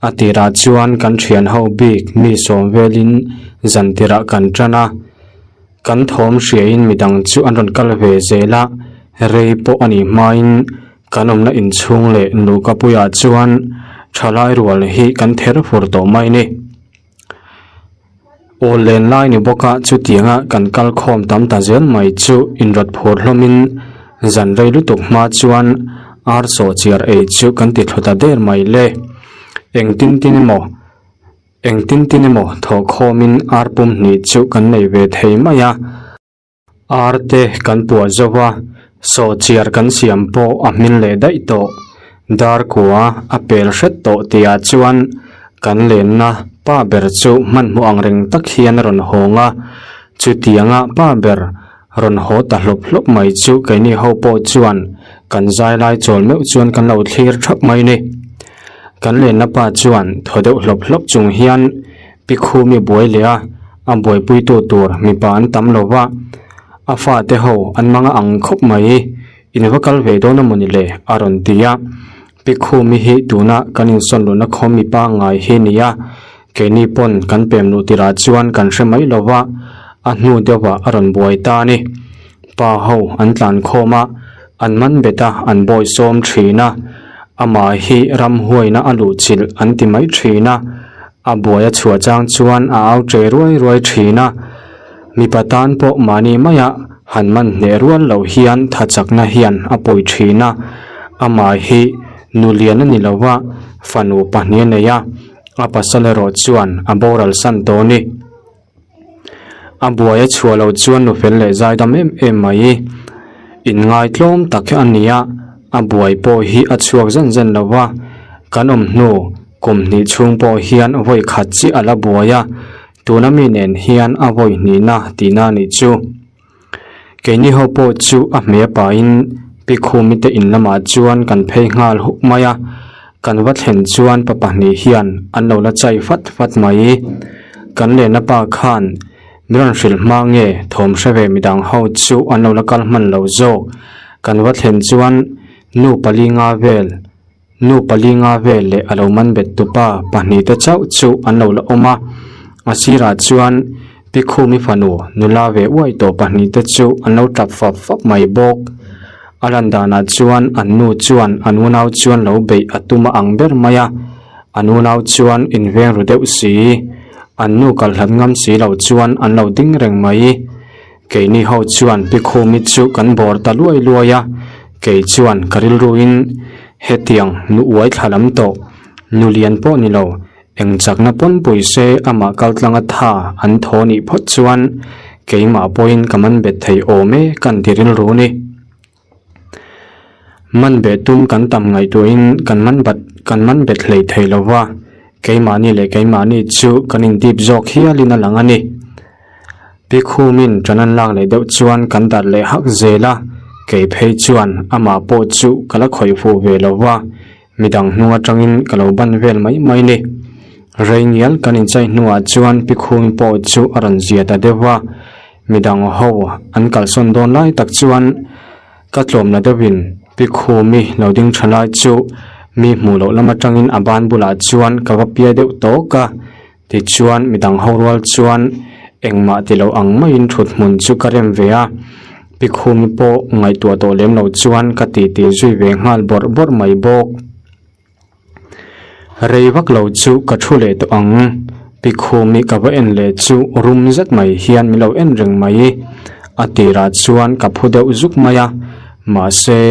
a tirah chuan kan thian ho bik mi sawm velin zan tirah kan tan a. Kan thawm hriain midang chu an rawn kal ve zel a, rei pawh a nih hmain Kan awmna inchhung leh nuka puiah chuan thalai rual hi kan ther fur tawh mai ni. Awl len lai ni bawka chutianga kan kal khawm tam ta zel mai chu inrawt phur hlawmin zan rei lutuk hma chuan ar sawh chiar ei chu kan ti thlu ta der mai le. Engtin tin emaw engtin tin emaw thawh khawmin ar pum hnih chu kan nei ve thei mai a. Ar te kan puah zo va, sawhchiar kan siam pawh a hmin leh daih tawh. Dar kua a pel hret tawh tihah chuan kan lenna pa ber chu hmanhmawh ang reng tak hian a rawn hawng a. Chutianga pa ber rawn haw ta hlawp hlawp mai chu keini ho pawh chuan kan zai lai chawl meuh chuan kan lo thlir thap mai ni. Kan lenna pa chuan thaw deuh hlawp hlawp chung hian Pi Khumi buai leh a, a buaipuitu tur mipa an tam lo va, a fate ho an mang a ang khawp mai, in va kal ve dawn a mawni le? a rawn ti a. Pi Khumi hi tuna kan insawn luhna khaw mipa ngai hi ni a, keini pawn kan pem luh tirah chuan kan hre mai lo va, a hnu deuhah a rawn buai ta a ni. Pa ho an tlan khawm a, an man bet a, an bawi sawm thin a, amah hi ramhuaina a luhchilh an ti mai thin a, A buai a chhuah chang chuan a au che ruai ruai thin a, mipa tan pawh mahni maia han man hneh rual loh hian tha chakna hian a pawi thin a, amah hi nu lian a ni lo va, fanu pahnih a nei a, a pasal erawh chuan a boral san tawh a ni. A buai a chhuah loh chuan nu fel leh zai dam em em mai. Inngaitlawm tak hi a ni a, a buai pawh hi a chhuak zen zen lo va, kan awm hnu kum hnih chhung pawh hian vawi khat chiah a la buai a, tuna mi nen hian a vawi hnihna tihna a nih chu. Keini ho pawh chu a hmeh pahin Pi Khumi te in lamah chuan kan phei nghal huk mai a, kan va thlen chuan pa pahnih hian an lo la chai fat fat mai. Kan lehna pa khan min rawn hrilh hma nge thawm hre ve midang ho chu an lo la kal hman lo zawk. Kan va thlen chuan nu pali nga vel Nu pali nga vel leh a lo man bet tupa pahnihte chauh chu an lo la awm a, a sirah chuan Pi Khumi fanu nula ve uai tawh pahnihte chu an lo tap fap fap mai bawk. A lan danah chuan an nu chuan an unau chuan lo beih a tum a ang ber mai a, an unau chuan inveng ru deuh si, an nu kalhlat ngam si lo chuan an lo ding reng mai. Keini ho chuan Pi Khumi chu kan bawr ta luai luai a, kei chuan ka rilruin hetiang nu uai thla lam tawh, nu lian pawh ni lo, eng chakna pawn pui se amah kal tlanga tha an thaw nih phawt chuan keimah pawhin ka man bet thei awm e kan ti rilru ni. Man beh tum kan tam ngaihtuahin kan man bat kan man bet hlei thei lo va, keimahni leh keimahni chu kan indip zawk hialin a lang a ni. Pi Khumin ṭan an lak leh deuh chuan kan darh leh hak zel a, kei phei chuan amah pawh chu ka la khawih fuh ve lo va, midang hnung aṭangin ka lo ban vel mai mai ni. Rei ngial kan inchai hnuah chuan Pi Khumi pawh chu a rawn zia ta deuh va, Midang ho an kalsawn dawn lai tak chuan ka tlawmna deuhin Pi Khumi lo ding tha lai chu mi hmuh loh lam atangin a ban bulah chuan ka va piai deuh tawk a, tichuan midang ho rual chuan. Engmah ti lo ang maiin thut hmun chu ka rem ve a, Pi Khumi pawh ngaihtuah tawh lem lo chuan ka titi zui ve nghal bawrh bawrh mai bawk. Rei vak lo chu ka thu leh tawh ang, Pi Khumi ka va en leh chu rum zet mai hian min lo en reng mai. A tirah chuan ka phu deuh zuk mai a, mahse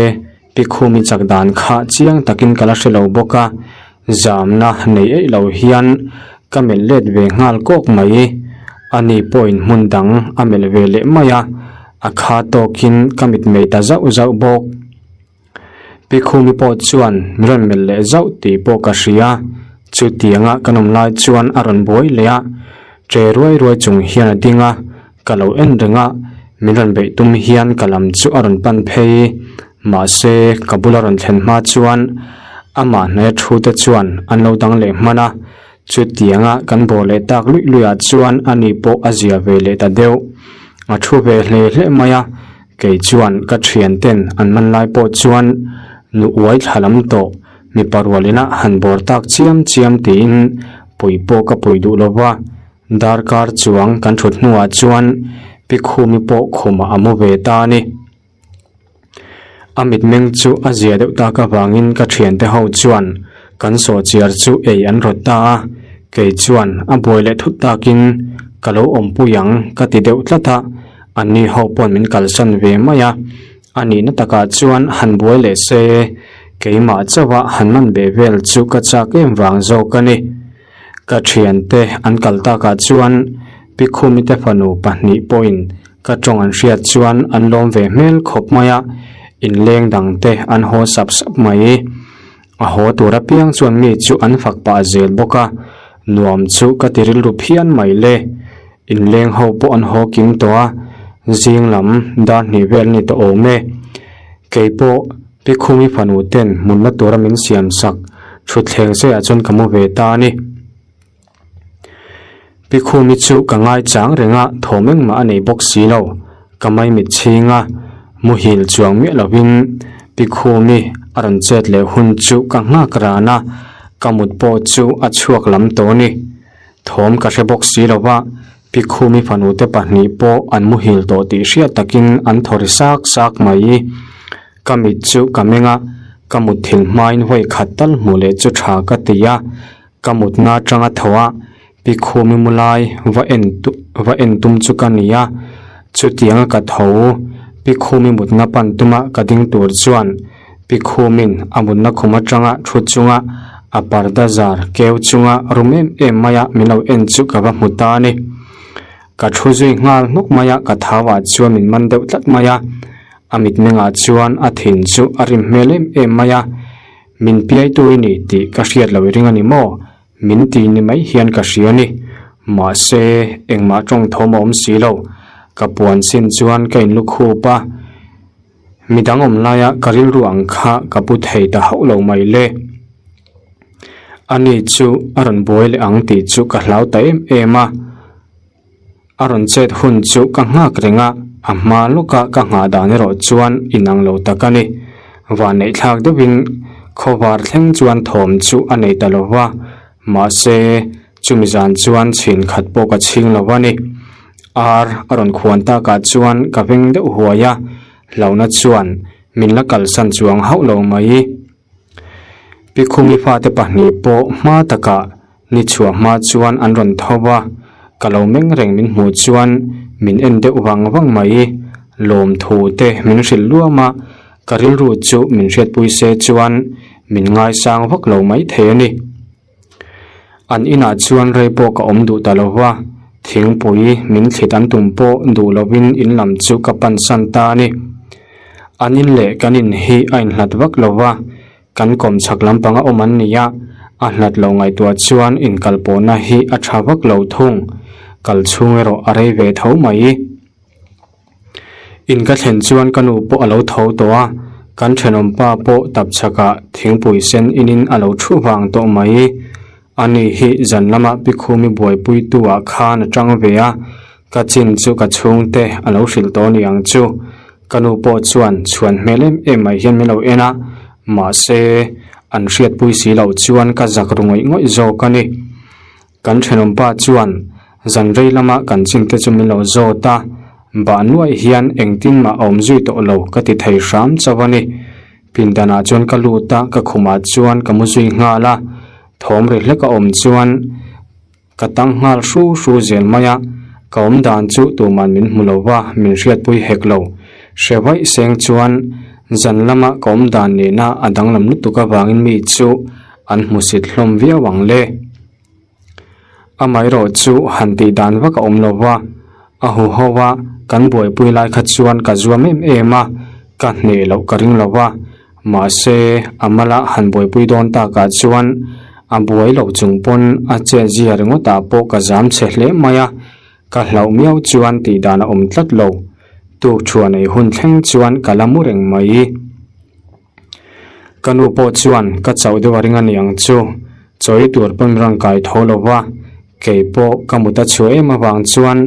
Pi Khumi chak dan kha chiang takin ka la hre lo bawk a, zamna nei eih lo hian ka melh let ve nghal kawk mai. Ani pawhin hmun dang a melh ve leh mai a, a kha tawkin ka mitmei ta zauh zauh bawk. Pi Khumi pawh chuan min rawn melh leh zauh tih pawh ka hria, chutianga kan awm lai chuan a rawn buai leh a, ṭe ruai ruai chung hian a ding a, ka lo en reng a, min rawn beih tum hian ka lam chu a rawn pan phei, mahse ka bula rawn thlen hma chuan amah hnaia thu te chuan an lo dang leh hman a, chutianga kan bawr leh tak luih luih ah chuan ani pawh a zia ve leh ta deuh, a thu ve hle hle mai a. Kei chuan ka thian ten an man lai pawh chuan nu uai thla lam tawh mipa rual ina han bawr tak chiam chiam tiin pui pawh ka pui duh lo va, darkar chuang kan thut hnuah chuan Pi Khumi pawh khumah a mu ve ta a ni. A mitmeng chu a zia deuh tak avangin ka thiante ho chuan kan sawhchiar chu ei an rawt ta a, kei chuan a buai leh thut takin ka lo awmpui ang ka ti deuh tlat a, Anni ho pawn min kalsan ve mai a, a nihna takah chuan han buai leh se, keimah chauha han man beh vel chu ka chak em vang zawk a ni. Ka thiante an kal takah chuan Pi Khumite fanu pahnih pawhin ka tawng an hriat chuan an lawm ve hmel khawp mai a, inleng dangte an haw sap sap mai. A haw tur apiang chuan mi chu an fak pah zel bawk a, nuam chu ka ti rilru phian mai le. Inleng ho pawh an haw kim tawh a, zing lam dar hnih vel a ni tawh awm e. Kei pawh Pi Khumi fanu ten hmunna tura min siam sak thutthleng seiah chuan ka mu ve ta a ni. Pi Khumi chu ka ngai chang reng a, thawm engmah a nei bawk si lo. Ka maimit chhing a, muhil chuang miah lovin Pi Khumi a rawn chet leh hun chu ka nghak ran a, ka mut pawh chu a chhuak lam tawh a ni. Thawm ka hre bawk si lo va, Pi Khumi fanute pahnih pawh an muhil tawh tih hriat takin an thaw ri sak sak mai. Ka mit chu ka meng a, ka mutthilh hmain vawi khat tal hmuh leh chu tha ka ti a, ka mutna atanga tho a, Pi Khumi mu lai va en va en tum chu ka ni a, chutianga ka tho Pi Khumi mutna pan tuma ka ding tur chuan Pi Khumin a mutna khum atanga thu chunga a parda zar keu chunga rum em em maia min lo en chu ka va hmu ta a ni. Ka thu zui nghal hnawk mai a, ka thau ah chuan min man deuh tlat mai a, a mitmengah chuan a thin chu a rim hmel em em mai a, min piaitu i ni tih ka hriat lo i ring a ni maw? Min ti ni mai hian ka hria a ni. Mahse, engmah tawng thawm a awm si lo. Ka puan chin chuan ka inlukhup a. Midang awm laia ka rilru ang kha ka pu thei ta hauh lo mai le. Ani chu a rawn buai leh ang tih chu ka hlau ta em em a. A rawn chet hun chu ka nghak reng a, a hma lawka ka nghah dan erawh chuan inang lo tak a ni. Vanneih thlak deuhin khawvar thleng chuan thawm chu a nei ta lo va, mahse chumi zan chuan chhin khat pawh ka chhing lo a ni. Ar a rawn khuan takah chuan ka veng deuh huai a, hlauhna chuan min la kalsan chuang hauh lo mai. Pi Khumi fate pahnih pawh hma takah ni chhuah hma chuan an rawn tho va, ka lo meng reng min hmuh chuan min en deuh vang vang mai. Lawmthu te min hrilh luam a, ka rilru chu min hriatpui se chuan min ngaisang vak lo mai thei a ni. An inah chuan rei pawh ka awm duh ta lo va, thingpui min thlit an tum pawh duh lovin in lam chu ka pansan ta a ni. An in leh kan in hi a inhlat vak lo va, kan kawm chhak lampanga awm an ni a, a hlat lo ngaihtuah chuan inkalpawhna hi a tha vak lo thung, kal chhung erawh a rei ve tho mai. In ka thlen chuan ka nu pawh a lo tho tawh a, kan thenawm pa pawh tapchhakah thingpui sen inin a lo thu vang tawh mai. Ani hi zan lama Pikhumi buaipuitu ah khan a tang ve a, ka chin chu ka chhungte a lo hrilh tawh ni ang chu. Ka nu pawh chuan chhuan hmel em em mai hian min lo en a, mahse an hriatpui si loh chuan ka zak ru ngawih ngawih zawk a ni. Kan thenawm pa chuan. Zan rei lama kan chin te chu min lo zawt a, bah nuaih hian engtin mah a awm zui tawh lo ka ti thei hram chauh a ni. Pindanah chuan ka lut a, ka khumah chuan ka mu zui nghal a, thawm ri hlek a awm chuan ka tang nghal hru hru zel mai a, ka awm dan chu tuman min hmu lo va, min hriatpui hek lo. Hre vaih seng chuan zan lama ka awm dan nena a danglam lutuk avangin mi chu an hmusit hlawm viau ang le. Amaherawh chu han tih dan vak a awm lo va, a huho a kan buaipui lai kha chuan ka zuam em em a, ka hneh loh ka ring lo va, mahse a mala han buaipui dawn takah chuan a buai loh chung pawn a chet zia ringawtah pawh ka zam chhe hle mai a, ka hlauh miau chuan tih dan a awm tlat lo. Tukṭhuan ei hun thleng chuan ka la mu reng mai. Ka nu pawh chuan ka chauh deuh a ring a ni ang chu, chawi tur pawn rawn kai tho lo va, kei pawh ka mut a chhuah em avang chuan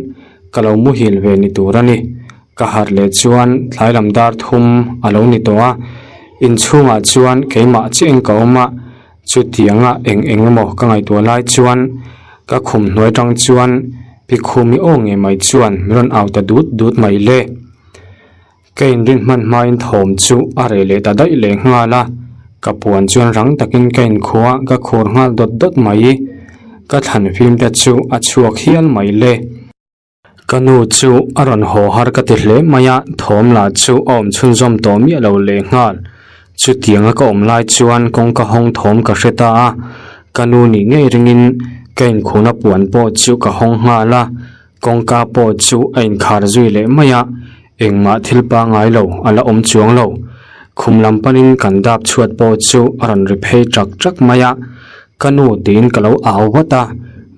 ka lo muhil ve ni tur a ni. Ka harh leh chuan tlai lam dar thum a lo ni tawh a, inchhungah chuan keimah chiah in ka awm a, chutianga eng eng emaw ka ngaihtuah lai chuan ka khum hnuai tang chuan Pikhumi aw ngei mai chuan min rawn au ta dut dut mai le. Ka inrin hman hmain thawm chu a reh leh ta daih leh nghal a, ka puan chuan rang takin ka inkhua ka khur nghal dawt dawt mai. Ka thlan fim te chu a chhuak hial mai le. Ka nu chu a rawn haw har ka ti hle mai a, thawm lah chu a awm chhunzawm tawh miah lo leh nghal. Chutianga ka awm lai chuan kawngka hawng thawm ka hre ta a, ka nu nih ngei ringin ka inkhuna puan pawh chu ka hawng nghal a. Kawngka pawh chu a inkhar zui leh mai a, engmah thil pangngai lo a la awm chuang lo. Khum lam panin kan dap chhuat pawh chu a rawn ri phei ṭak ṭak mai a, ka nu tiin ka lo au vat a,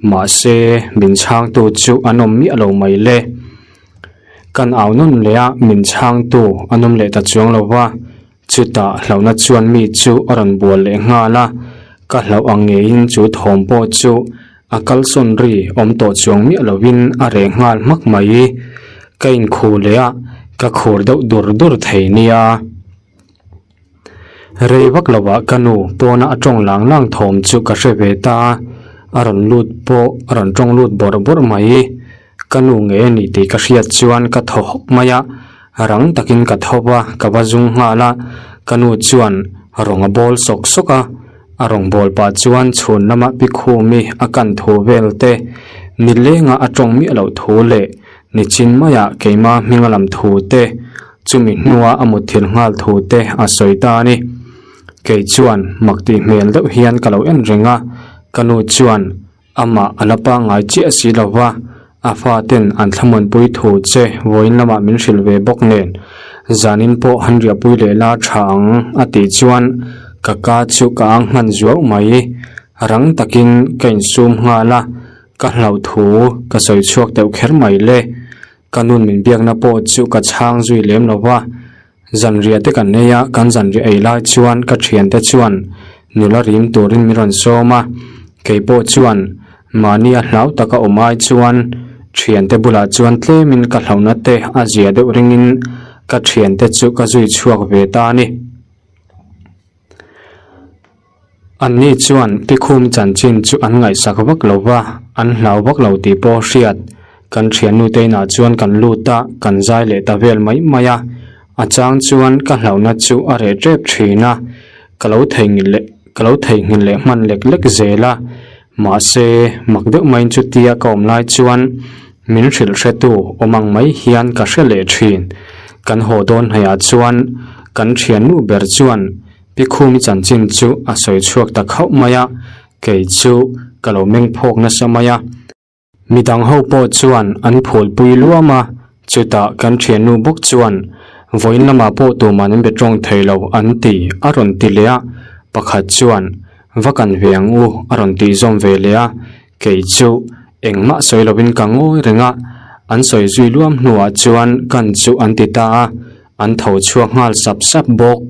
mahse min chhangtu chu an awm miah lo mai le. Kan au nawn leh a, min chhangtu an awm leh ta chuang lo va, Chutah hlauhna chuan mi chu a rawn bual leh nghal a, ka hlauh ang ngeiin chu thawm pawh chu a kalsawn ri awm tawh chuang miah lovin a reh nghal hmak mai. Ka inkhu leh a, ka khur deuh dur dur thei nia. Rei vak lovah ka nu pawna a tawng lang lang thawm chu ka hre ve ta a, a rawn lut pawh a rawn tawng lut bawrh bawrh mai. Ka nu nge a ni tih ka hriat chuan ka thaw hawk mai a, rang takin ka tho va, ka va zung nghal a, ka nu chuan rawng a bawl sawk sawk a, a rawng bawl pah chuan chhun lama pi khumi a kan thu vel te, nilenga a tawng miah loh thu leh nichin maiah keima hminga lam thu te, chumi hnua a mutthilh nghal thu te a sawi ta a ni. Kei chuan mak tih hmel deuh hian ka lo en reng a, ka nu chuan Amah a la pangngai chiah si lo va, a faten an thlamuanpui thu che vawiin lamah min hrilh ve bawk nen, zanin pawh han riahpui leh la tha ang a tih chuan ka ka chu ka ang hman zuau mai. Rang takin ka insum nghal a, ka hlauh thu ka sawi chhuak deuh kher mai le. Ka nun min biakna pawh chu ka chhang zui lem lo va, Zanriah te kan nei a, kan zanriah ei lai chuan ka thiante chuan nula rim turin min rawn sawm a, kei pawh chuan mahni a hlau taka awm ai chuan thiante bulah chuan tlemin ka hlauhna te a zia deuh ringin ka thiante chu ka zui chhuak ve ta a ni. Anni chuan Pikhum chanchin chu an ngaihsak vak lo va, an hlau vak lo tih pawh hriat. Kan thiannute inah chuan kan lut a, kan zai leh ta vel mai mai a. A chang chuan ka hlauhna chu a reh tep thin a, ka lo theihnghilh leh ka lo theihnghilh leh hman lek lek zel a. Mahse, mak deuh maiin chutia ka awm lai chuan min hrilh hretu awm ang mai hian ka hre leh thin. Kan haw dawn hnaihah chuan kan thiannu ber chuan Pi Khumi chanchin chu a sawi chhuak ta khauh mai a, kei chu ka lo meng phawk nasa mai a. Midang ho pawh chuan an phulpui luam a, chutah kan thiannu bawk chuan vawiin lamah pawh tuman an be tawng thei lo an ti a rawn ti leh a, pakhat chuan va kan ve ang u a rawn tih zawm ve leh a, kei chu engmah sawi lovin ka ngawi reng a, an sawi zui luam hnuah chuan kan chu an ti ta a, an tho chhuak nghal sap sap bawk.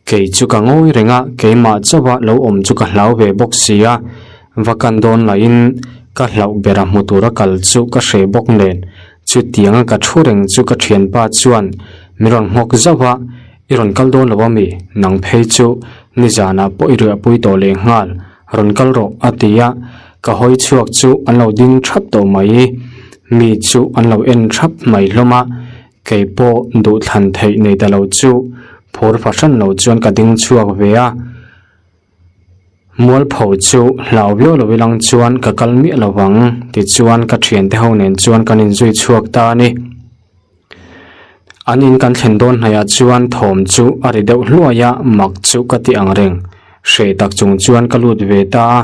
Kei chu ka ngawi reng a, keimah chauha lo awm chu ka hlau ve bawk si a, va kan dawn lahin ka hlauh bera hmu tura kal chu ka hreh bawk nen. Chutianga ka thu reng chu ka thianpa chuan min rawn nghawk zauh a, I rawn kal dawn lo ami? Nang phei chu nizanah pawh i riahpui tawh leh nghal, rawn kal rawh a ti a. Ka hawi chhuak chu an lo ding thap tawh mai. Mi chu an lo en thap mai hlawm a, kei pawh duhthlan theih nei ta lo chu phur fahran lo chuan ka ding chhuak ve a. Mualpho chu hlau viau lo ilang chuan ka kal miah lo vang tichuan ka thiante ho nen chuan kan inzui chhuak ta a ni. An in kan thlen dawn hnaihah chuan thawm chu a ri deuh hluai a, mak chu ka ti ang reng. Hreh tak chung chuan ka lut ve ta a,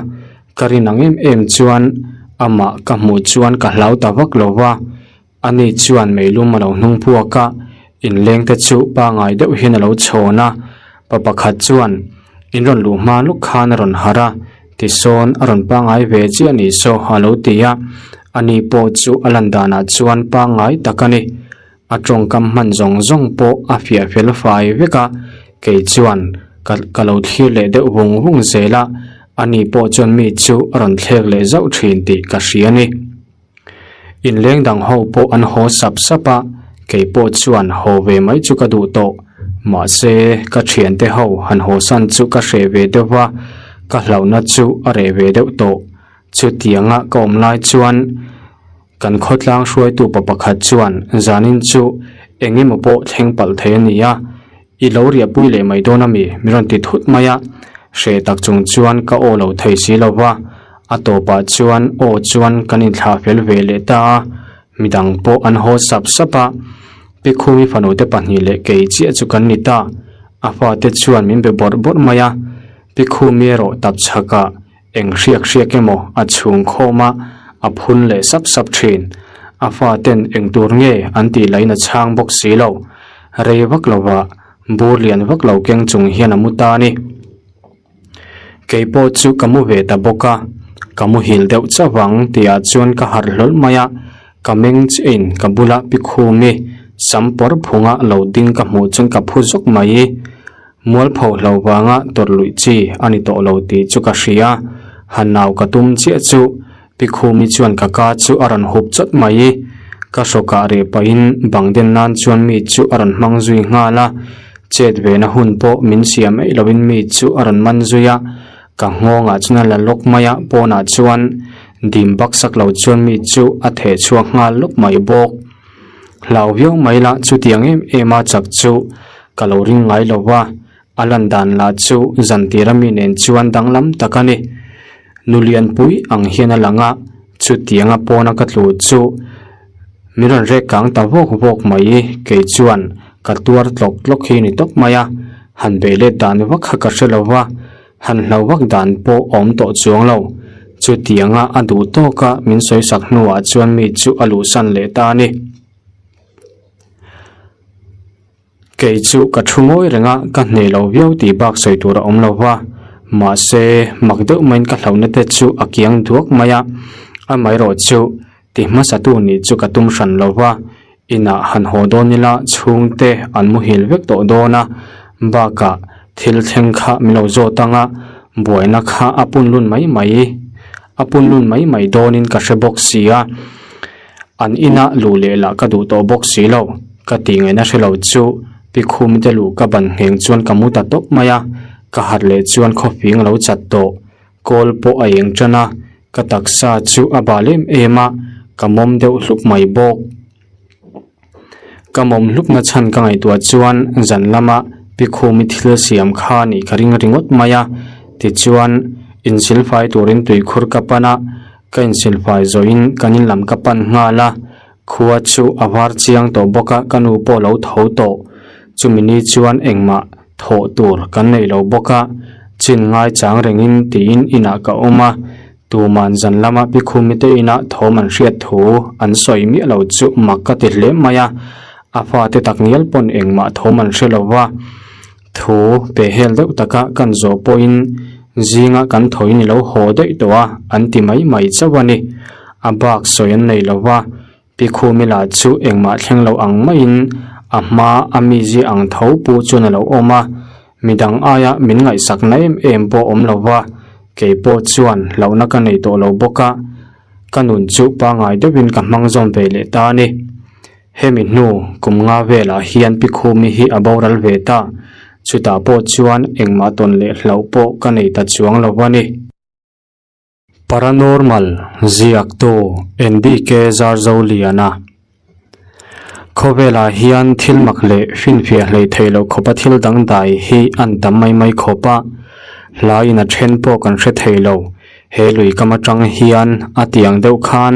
ka rin ang em em chuan amah ka hmuh chuan ka hlau ta vak lo va, ani chuan meilum a lo hnung puak a, inleng te chu pangai deuh hian a lo chhawn a, pa pakhat chuan in rawn luh hma lawk khan a rawn harh a, Tisawn a rawn pangngai ve chiah ni saw a lo ti a, ani pawh chu a lan danah chuan pangngai tak a ni. A tawngkam hman zawng zawng pawh a fiah fel fai vek a, kei chuan ka ka lo thlir leh deuh vung vung zel a, ani pawh chuan mi chu a rawn thlek leh zauh thin tih ka hria a ni. Inleng dang ho pawh an haw sap sap a, kei pawh chuan haw ve mai chu ka duh tawh. Mahse, ka thiante ho han haw san chu ka hreh ve deuh va, ka hlauhna chu a reh ve deuh tawh. Chutianga ka awm lai chuan kan khawtlang hruaitu pa pakhat chuan zanin chu eng emaw pawh thleng palh thei a ni a, I lo riahpui leh mai dawn a mi? Min rawn ti thut mai a, hreh tak chung chuan ka aw lo thei si lo va, a tawpah chuan aw chuan kan inthlah fel ve leh ta a, midang pawh an haw sap sap a, Pi Khumi fanute pahnih leh kei chiah chu kan ni ta, a fate chuan min be bawrh bawrh mai a, Pi Khumi erawh tap chhakah Eng hriak hriak emaw a chhung khawm a, a phun leh sap sap thin. A faten eng tur nge an tih lain a chhang bawk si lo. Rei vak lovah bur lian vak lo keng chung hian a mu ta a ni. Kei pawh chu ka mu ve ta bawk a, ka muhil deuh chauh ang tihah chuan ka harh hlawl mai a, ka meng chiahin ka bula pi khumi sam pawr phunga lo ding ka hmuh chuan ka phu zawk mai. Mualpho hlo vanga tawrh luih chi a ni tawh lo tih chu ka hria. Han nau ka tum chiah chu Pi Khumi chuan ka ka chu a rawn hup chawt mai. Ka hrawkah reh pahin bang den nan chuan mi chu a rawn hmang zui nghal a. Chet vena hun pawh min siam eih loin mi chu a rawn man zui a. Ka nghawngah chuan a la lawk mai a, pawnah chuan dim baksak lo chuan mi chu a theh chhuak nghal lawk mai bawk. Hlau viau mai la chutiang em em a chak chu ka lo ring ngai lo va, a lan dan lah chu zan tir ami nen chuan danglam tak a ni. Nu lianpui ang hian a lang a, chutianga pawna ka tlu chu min rawn rek kang ta vawk vawk mai, kei chuan ka tuar tlawk tlawk hi ni tawp mai a, han beih let dan vak kha ka hre lo va. Han hlo vak dan pawh awm tawh chuang lo. Chutianga a duh tawka min sawisak hnuah chuan mi chu a luhsan leh ta a ni. Kei chu ka thu ngawi reng a, ka hneh lo viau tih bak sawi tur a awm lo va. Mahse, mak deuh maiin ka hlauhna te chu a kiang duak mai a. Amaherawh chu Ti hmasatu nih chu ka tum hran lo va, inah han haw dawn ila chhungte an muhil vek tawh dawn a, bakah thil thleng kha min lo zawt ang a, buaina kha a pun lun mai mai, a pun lun mai mai dawnin ka hre bawk si a, an inah luh leh lah ka duh tawh bawk si lo, ka tih ngaihna hre lo chu Pi Khumite luh ka ban ngheng chuan ka mu ta tawp mai a, ka harh leh chuan khawfing a lo chat tawh. Kawl pawh a eng tan a, ka taksa chu a bal em em a, ka mawm deuh hlup mai bawk. Ka mawm hlupna chhan ka ngaihtuah chuan zan lama Pi Khumi thil siam kha nih ka ring ringawt mai a, tichuan insilfai turin tuikhur ka pan a, ka insilfai zawhin kan in lam ka pan nghal a, Khua chu a var chiang tawh bawk a, ka nu pawh lo tho tawh. Chumi ni chuan engmah thawh tur kan nei lo bawk a, chin ngai chang rengin tiin inah ka awm a, tuman zan lama Pi Khumi te inah thawm an hriat thu an sawi miah lo chu mak ka ti hle mai a, a fate takngial pawn engmah thawm an hre lo va. Thu pe hel deuh taka kan zawh pawhin zinga kan thawiin i lo haw daih tawh a, an ti mai mai chauh a ni. A bak sawi an nei lo va, Pi Khumi lah chu engmah thleng lo ang maiin a hma a mizia ang tho pu chuan a lo awm a, midang aia min ngaihsakna em em pawh awm lo va, kei pawh chuan hlauhna ka nei tawh lo bawk a, ka nun chu pangngai deuhin ka hmang zawm ve leh ta a ni. Hemi hnu kum nga velah hian Pi Khumi hi a boral ve ta, chutah pawh chuan engmah tawn leh hlauh pawh ka nei ta chuang lo a ni. Paranormal ziaktu NDK Zarzoliana Khawvelah hian thil mak leh finfiah hlei theih loh khawpa thil dangdai hi an tam mai mai khawp a, hlaiin a then pawh kan hre thei lo. He lui kam atang hian a tiang deuh khan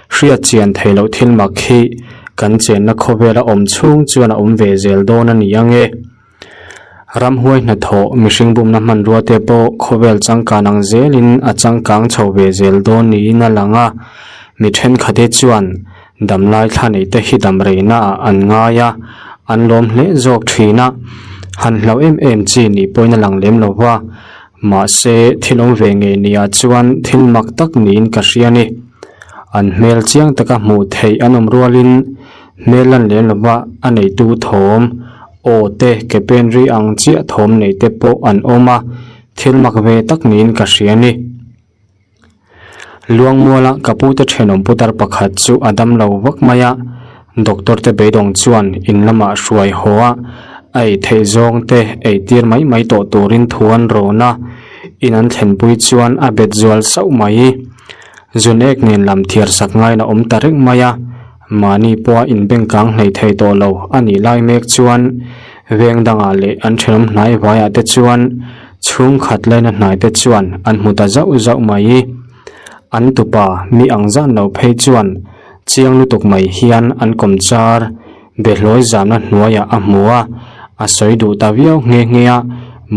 hriat chian theih loh thil mak hi kan chenna khawvela awm chhung chuan a awm ve zel dawn a ni ang e. Ramhuai hnathawh mihring bumna hmanrua te pawh khawvel changkan ang zelin a changkang chho ve zel dawn niin a lang a, mi thenkhat hi chuan damlai thla neih te hi dam reina ah an ngai a, an lawm hle zawk thin a, han hlauh em em chi nih pawhin a lang lem lo va, mahse thil awm ve ngei ni ah chuan thil mak tak niin ka hria a ni. An hmel chiang taka hmuh theih an awm rualin hmel lan lem lo va a neitu thawm Aw te, ke pen ri ang chiah thawm nei te pawh an awm a, thil mak ve tak niin ka hria ni. Luangmuala ka pute thenawm putar pakhat chu a dam lo vak mai a, doctor te beidawng chuan in lamah hruai haw a, a ei theih zawng te ei tir mai mai tawh turin thu an rawn a, in an thlenpui chuan a bet zual sauh mai. Zun ek nen lam thiar sak ngaiin a awm ta reng mai a. Mahni pawha inbengkang hlei thei tawh lo a nih lai mek chuan veng dangah leh an thenawm hnai vaiah te chuan chhungkhat laina hnai te chuan an hmu ta zauh zauh mai. An tupa mi ang zan lo phei chuan chiang lutuk mai hian an kawmchar behlawi zamna hnuaiah a hmu a, a sawi duh ta viau nghe nghe a,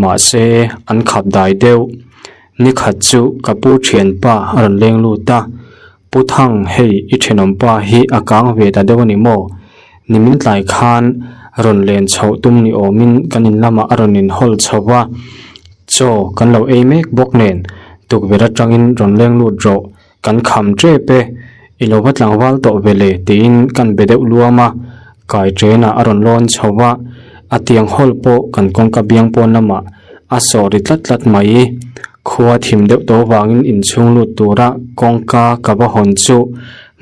mahse an khap dai deuh. Nikhat chu ka pu thianpa a rawn leng lut a. Pu Thang, hei i thenawm pa hi a kang ve ta deuh a ni maw? Nimin tlai khan rawn len chhoh tum ni awmin kan in lamah a rawn inhawl chho va, chaw kan lo ei mek bawk nen tukverh atangin rawn leng lut rawh, kan kham tep e, i lo va tlangval tawh ve le tiin kan be deuh luam a, kai ṭenah a rawn lawn chho va, a tiang hawl pawh kan kawngka biang pawn lamah a sawh ri tlat tlat mai. Khua thim deuh tawh vangin inchhung lut tura kawngka ka va hawn chu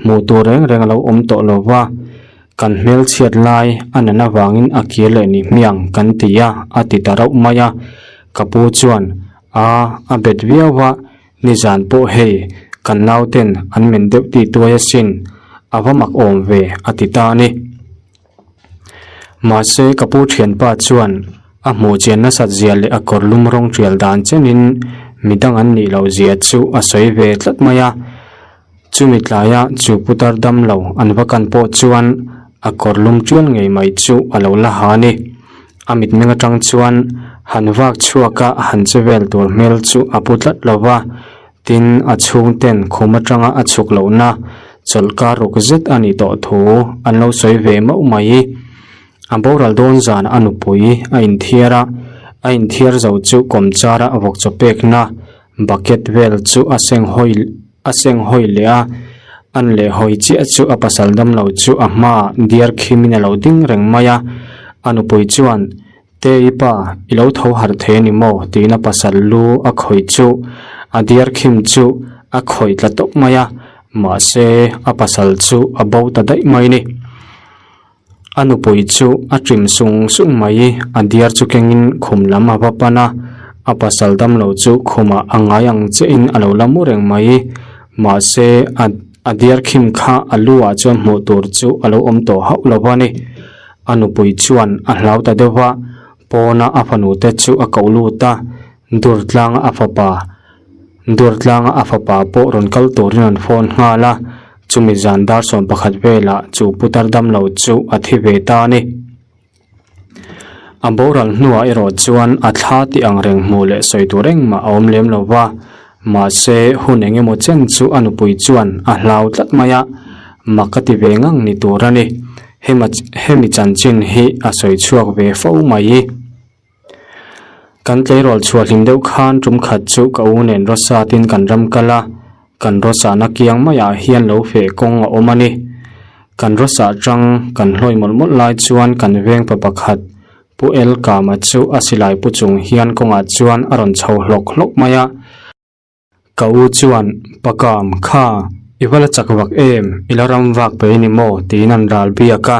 hmuh tur reng reng a lo awm tawh lo va, kan hmelchhiat lai a nan avangin a kir leh ni hmiang kan ti a, a ti ta rauh mai a. Ka pu chuan, A, a bet viau va, nizan pawh hei kan nauten an men deuh tih tuai asin, a va mak awm ve, a ti ta a ni. Mahse ka pu thianpa chuan a hmuh chian nasat zia leh a kawr lum rawng tial dan chenin midang an nih loh zia chu a sawi ve tlat mai a. Chumi tlaia chu putar dam lo an va kan pawh chuan a kawr lum tial ngei mai chu a lo la ha a ni. A mitmeng atang chuan han vak chhuak a han che vel tur hmel chu a pu tlat lo va. Tin, a chhungten khum atanga a chhuk lohna chawlhkar ruk zet a nih tawh thu an lo sawi ve mauh mai. A boral dawn zan a nupui a inthiar a, a inthiar zo chu kawmchara a vawk chaw pekna bucket vel chu a seng hawi a seng hawi leh a, an leh hawi chiah chu a pasal damlo chu a hmaah diar khimin a lo ding reng mai a, a nupui chuan Te i pa, i lo tho harh thei a ni maw? tiin a pasal lu a khawih chu a diar khim chu a khawih tla tawp mai a, mahse a pasal chu a bo ta daih mai ni. A nupui chu a ṭim sung sung mai, a diar chu kengin khum lam a va pan a, a pasal damlo chu khumah a ngai ang chiahin a lo la mu reng mai, mahse a a diar khim kha a lu ah chuan hmuh tur chu a lo awm tawh hauh lo va ni. A nupui chuan a hlau ta deuh va, pawna a fanu te chu a koh lut a, dur tlanga a fapa dur tlanga a fapa pawh rawn kal turin an phone nghal a, chumi zan dar sawm pakhat velah chu putar damlo chu a thi ve ta a ni. A boral hnuah erawh chuan a thla tih ang reng hmuh leh sawi tur engmah a awm lem lo va, Mahse, hun eng emaw chen chu a nupui chuan a hlau tlat mai a, mak a ti ve ngang ni tur a ni. Hema hemi chanchin hi a sawi chhuak ve fo mai. Kan tleirawl chhuah hlim deuh khan tum khat chu ka u nen Rosatin kan ram kal a, kan Rosana kiang maiah hian lo feh kawng a awm a ni. Kan Rosa atang kan hlawi mawlh mawlh lai chuan kan veng pa pakhat Pu El Kama chu a silai pu chung hian kawngah chuan a rawn chho hlawk hlawk mai a. Ka u chuan, Pa Kam, kha, i va la chak vak em, i la ram vak pe ni maw? tiin an ral biak a.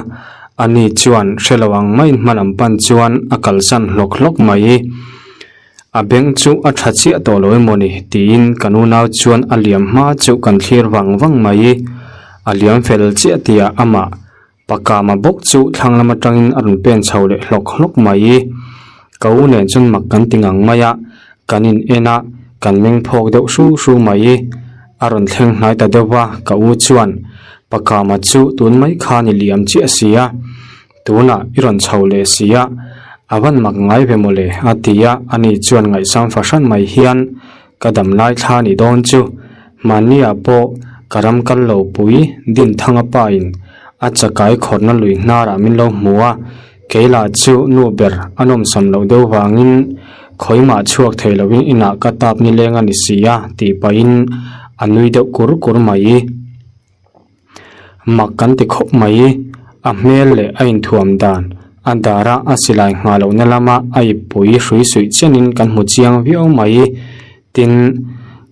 Ani chuan hre lo ang maiin hma lam pan chuan a kalsan hlawk hlawk mai. A beng chu a tha chiah tawh lo emaw ni tiin kan unau chuan a liam hma chu kan thlir vang vang mai. A liam fel chiah tihah amah Pakama bawk chu thlang lam atangin a rawn pen chho leh hlawk hlawk mai. Ka u nen chuan mak kan ti ngang mai a, kan in en a, kan meng phawk deuh hru hru mai. A rawn thleng hnai ta deuh va, ka u chuan Pakama chu tun mai khan i liam chiah si a, tunah i rawn chho leh si a, a van mak ngai ve mawle a ti a, ani chuan ngaihsam fahran mai hian Ka dam lai thla ni dawn chu mahniah pawh ka ram kal lo pui Dinthanga pa in a chakai khawrhna lui hnarah min lo hmu a, kei lah chu nu ber a nawmsam loh deuh vangin khawimah chhuak thei lovin inah ka tap nileng a ni si a tih pahin a nui deuh kur kur mai. Mak kan ti khawp mai, a hmel leh a inthuam dan, a dara a silai nghah lohna lama a ippui hrui suih chenin kan hmu chiang viau mai. Tin,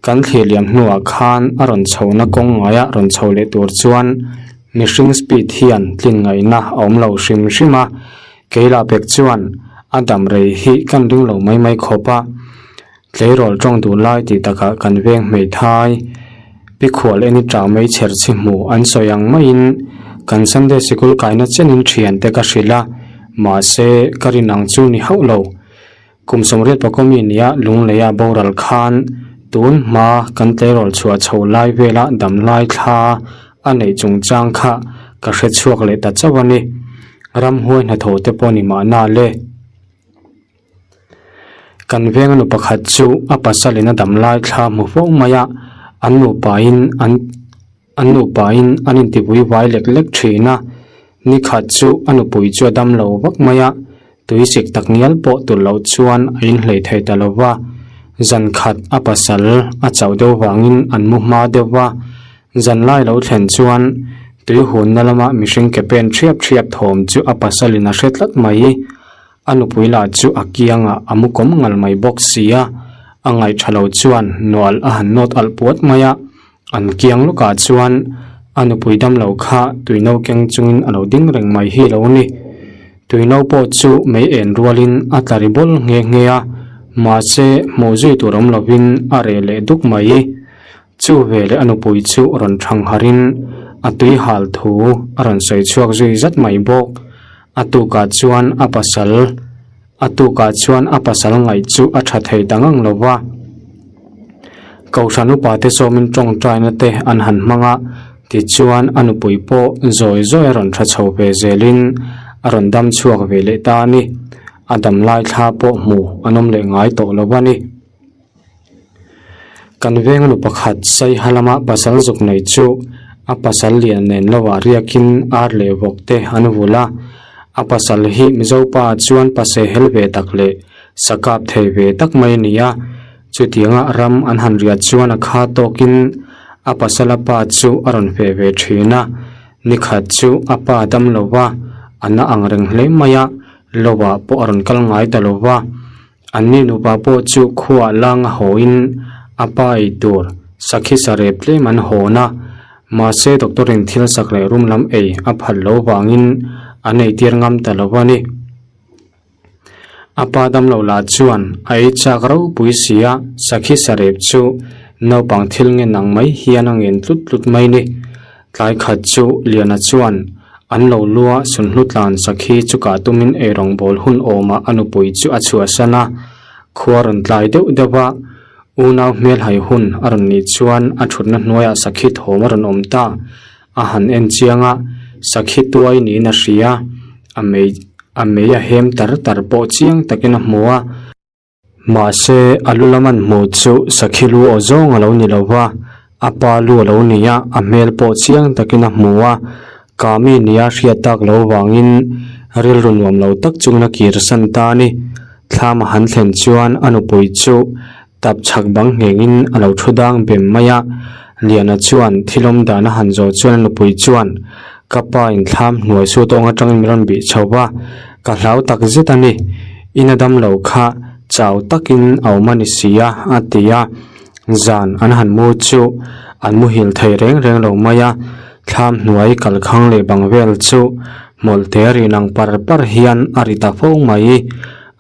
kan thlir liam hnuah khan a rawn chhohna kawng ngaia rawn chho leh tur chuan mihring speed hian tlin ngaihna a awm lo hrim hrim a, keilah pek chuan a dam rei hi kan ring lo mai mai khawp a. Tleirawl tawng duh lai tih takah kan veng hmeithai pikhual en i tah mai chher chhi hmu an sawi ang maiin kan Sunday sikul kaina chenin thiante ka hrilh a, mahse ka rin ang chu ni hauh lo. Kum sawmriat pakawmi nia Lungleia boral khan tun hma kan tleirawl chhuah chho lai vela dam lai thla a neih chungchang kha ka hre chhuak leh ta chauh a ni. Ramhuai hnathawh te pawh ni mahna le. Kan venga nu pakhat chu a pasalin a dam lai thla hmu fo mai a, an nupain an an nupain an intipui vai lek lek thin a, nikhat chu a nupui chu a dam lo vak mai a, tuisik tak ngial pawh tur loh chuan a inhlei thei ta lo va, zan khat a pasal a chauh deuh vangin an mu hma deuh va, zan lai lo thlen chuan tui hunna lama mihring ke pen thiap thiap thawm chu a pasalin a hre tlat mai. A nupui lah chu a kiangah a mu kawm ngal mai bawk si a, a ngaihṭha lo chuan nual a han nawt alh puat mai a, an kiang lawkah chuan a nupui damlo kha tuino keng chungin a lo ding reng mai hi lo ni. Tuino pawh chu mei en rualin a tla ri bawl nghe nghe a, mahse hmuh zui tur awm lovin a reh leh duk mai. Chu veleh a nupui chu rawn thang harin a tui hal thu a rawn sawi chhuak zui zat mai bawk. A tukah chuan a pasal a tukah chuan a pasal ngaih chu a tha thei ta ngang lo va. Kohhran upa te sawmin tawngtaina te an han hmang a, tichuan a nupui pawh zawi zawi a rawn tha chho ve zelin a rawn dam chhuak ve leh ta a ni. A dam lai thla pawh hmu an awm leh ngai tawh lo a ni. Kan venga nu pakhat Saiha lama pasal zuk nei chu a pasal lian nen lovah riakin ar leh vawk te an vul a, a pasal hi Mizo pa chuan pase hel ve tak leh sa kap thei ve tak mai a ni a, chutianga ram an han riat chuan a kha tawkin a pasala pa chu a rawn feh ve thin a, nikhat chu a pa dam lova a na ang reng hle mai a, lovah pawh a rawn kal ngai ta lova. Anni nupa pawh chu khuaah lang a hawiin a pa ei tur sakhi sarep tlem an hawn a, mahse doctor in thil sak leh room lam ei a phal lo vangin an eitir ngam ta lo a ni. A pa damlo lah chuan a ei chak ropui si a, sakhi sarep chu naupang thil ngen ang mai hian a ngen tlut tlut mai ni. Tlai khat chu Liana chuan an lo lua sunhlu tlan sakhi chu kah tumin eirawngbawl hun awmah a nupui chu a chhuahsan a, khua rawn tlai deuh deuh a, unau hmelhai hun a rawn nih chuan a thutna hnuaiah sakhi thawm a rawn awm ta, a han en chiang a, sakhi tuai niin a hria, a mei a mei a hem tar tar pawh chiang takin a hmu a. Mahse, a lu lam an hmuh chu sakhi lu aw zawng a lo ni lo va, a pa lu a lo ni a, a hmel pawh chiang takin a hmu a, Kami nia hriat tak lo vangin rilru nuam lo tak chungin a kir san ta a ni. Thlam a han thlen chuan a nupui chu tap chhak bang nghengin a lo thu dang bem mai a, Liana chuan thilawm dan a han zawh chuan a nupui chuan, Ka pa in thlam hnuai su tawng atangin min rawn bih chho va, ka hlau tak zet a ni. Ina dam lo kha chau takin a awm a ni si a, a ti a. Zan an han mu chu an muhil thei reng reng lo mai a, thlam hnuai kalkhang leh bang vel chu hmawlhte rin ang par par hian a ri ta fo mai.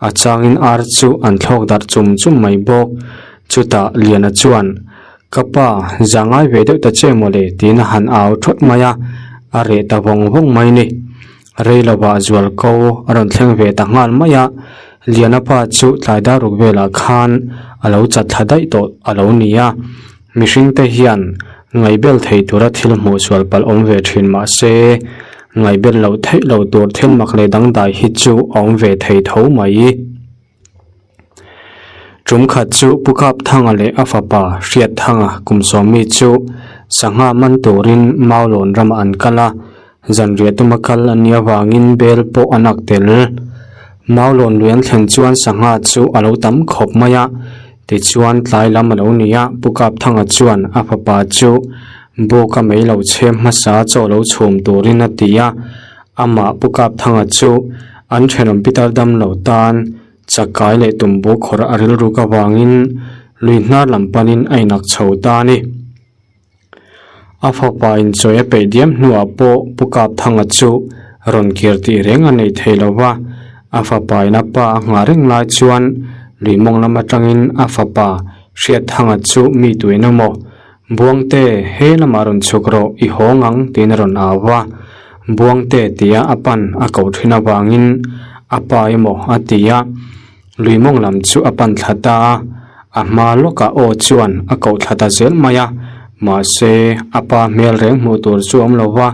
A changin ar chu an thlawk darh chum chum mai bawk. Chutah Liana chuan, Ka pa, za ngai ve deuh ta che mawle tiin a han au thawt mai a, a reh ta vawng vawng mai ni. Rei lovah zual ko a rawn thleng ve ta nghal mai a, Liana pa chu tlai dar ruk velah khan a lo chat thla daih tawh a lo ni a. Mihringte hian ngaihbel thei tura thil hmuh sual palh awm ve thin mah se, ngaihbel loh theih lo tur thil mak leh dangdai hi chu a awm ve thei tho mai. Tum khat chu Pu Kapthanga leh a fapa Hriatthanga kum sawmmi chu sangha man turin Maulawn ramah an kal a, zanriah tuma kal an nih avangin bel pawh an ak tel. Maulawn lui an thlen chuan sangha chu a lo tam khawp mai a, tichuan tlai lam a lo ni a, Pu Kapthanga chuan a fapa chu buk a mei lo chhem hmasa chaw lo chhum turin a ti a, Amah Pu Kapthanga chu an thenawm pitar dam lo tan chakai leh tumbu khawrh a rilruk avangin lui hnar lam panin a inak chho ta a ni. A fapa inchawi a peih diam hnuah pawh Pu Kapthanga chu rawn kir tih reng a nei thei lo va, a fapa in a pa a nghah reng lai chuan lui mawng lam atangin a fapa Hriatthanga chu mi tuin emaw Buangte, he lamah rawn chhuk rawh, i hawng ang, tiin a rawn au a. Buangte tia a pan a koh thin avangin a pa emaw a ti a. Lui mawng lam chu a pan thla ta a, a hma lawkah aw chuan a koh thla ta zel mai a. Mahse, a pa hmel reng hmuh tur chu a awm lo va,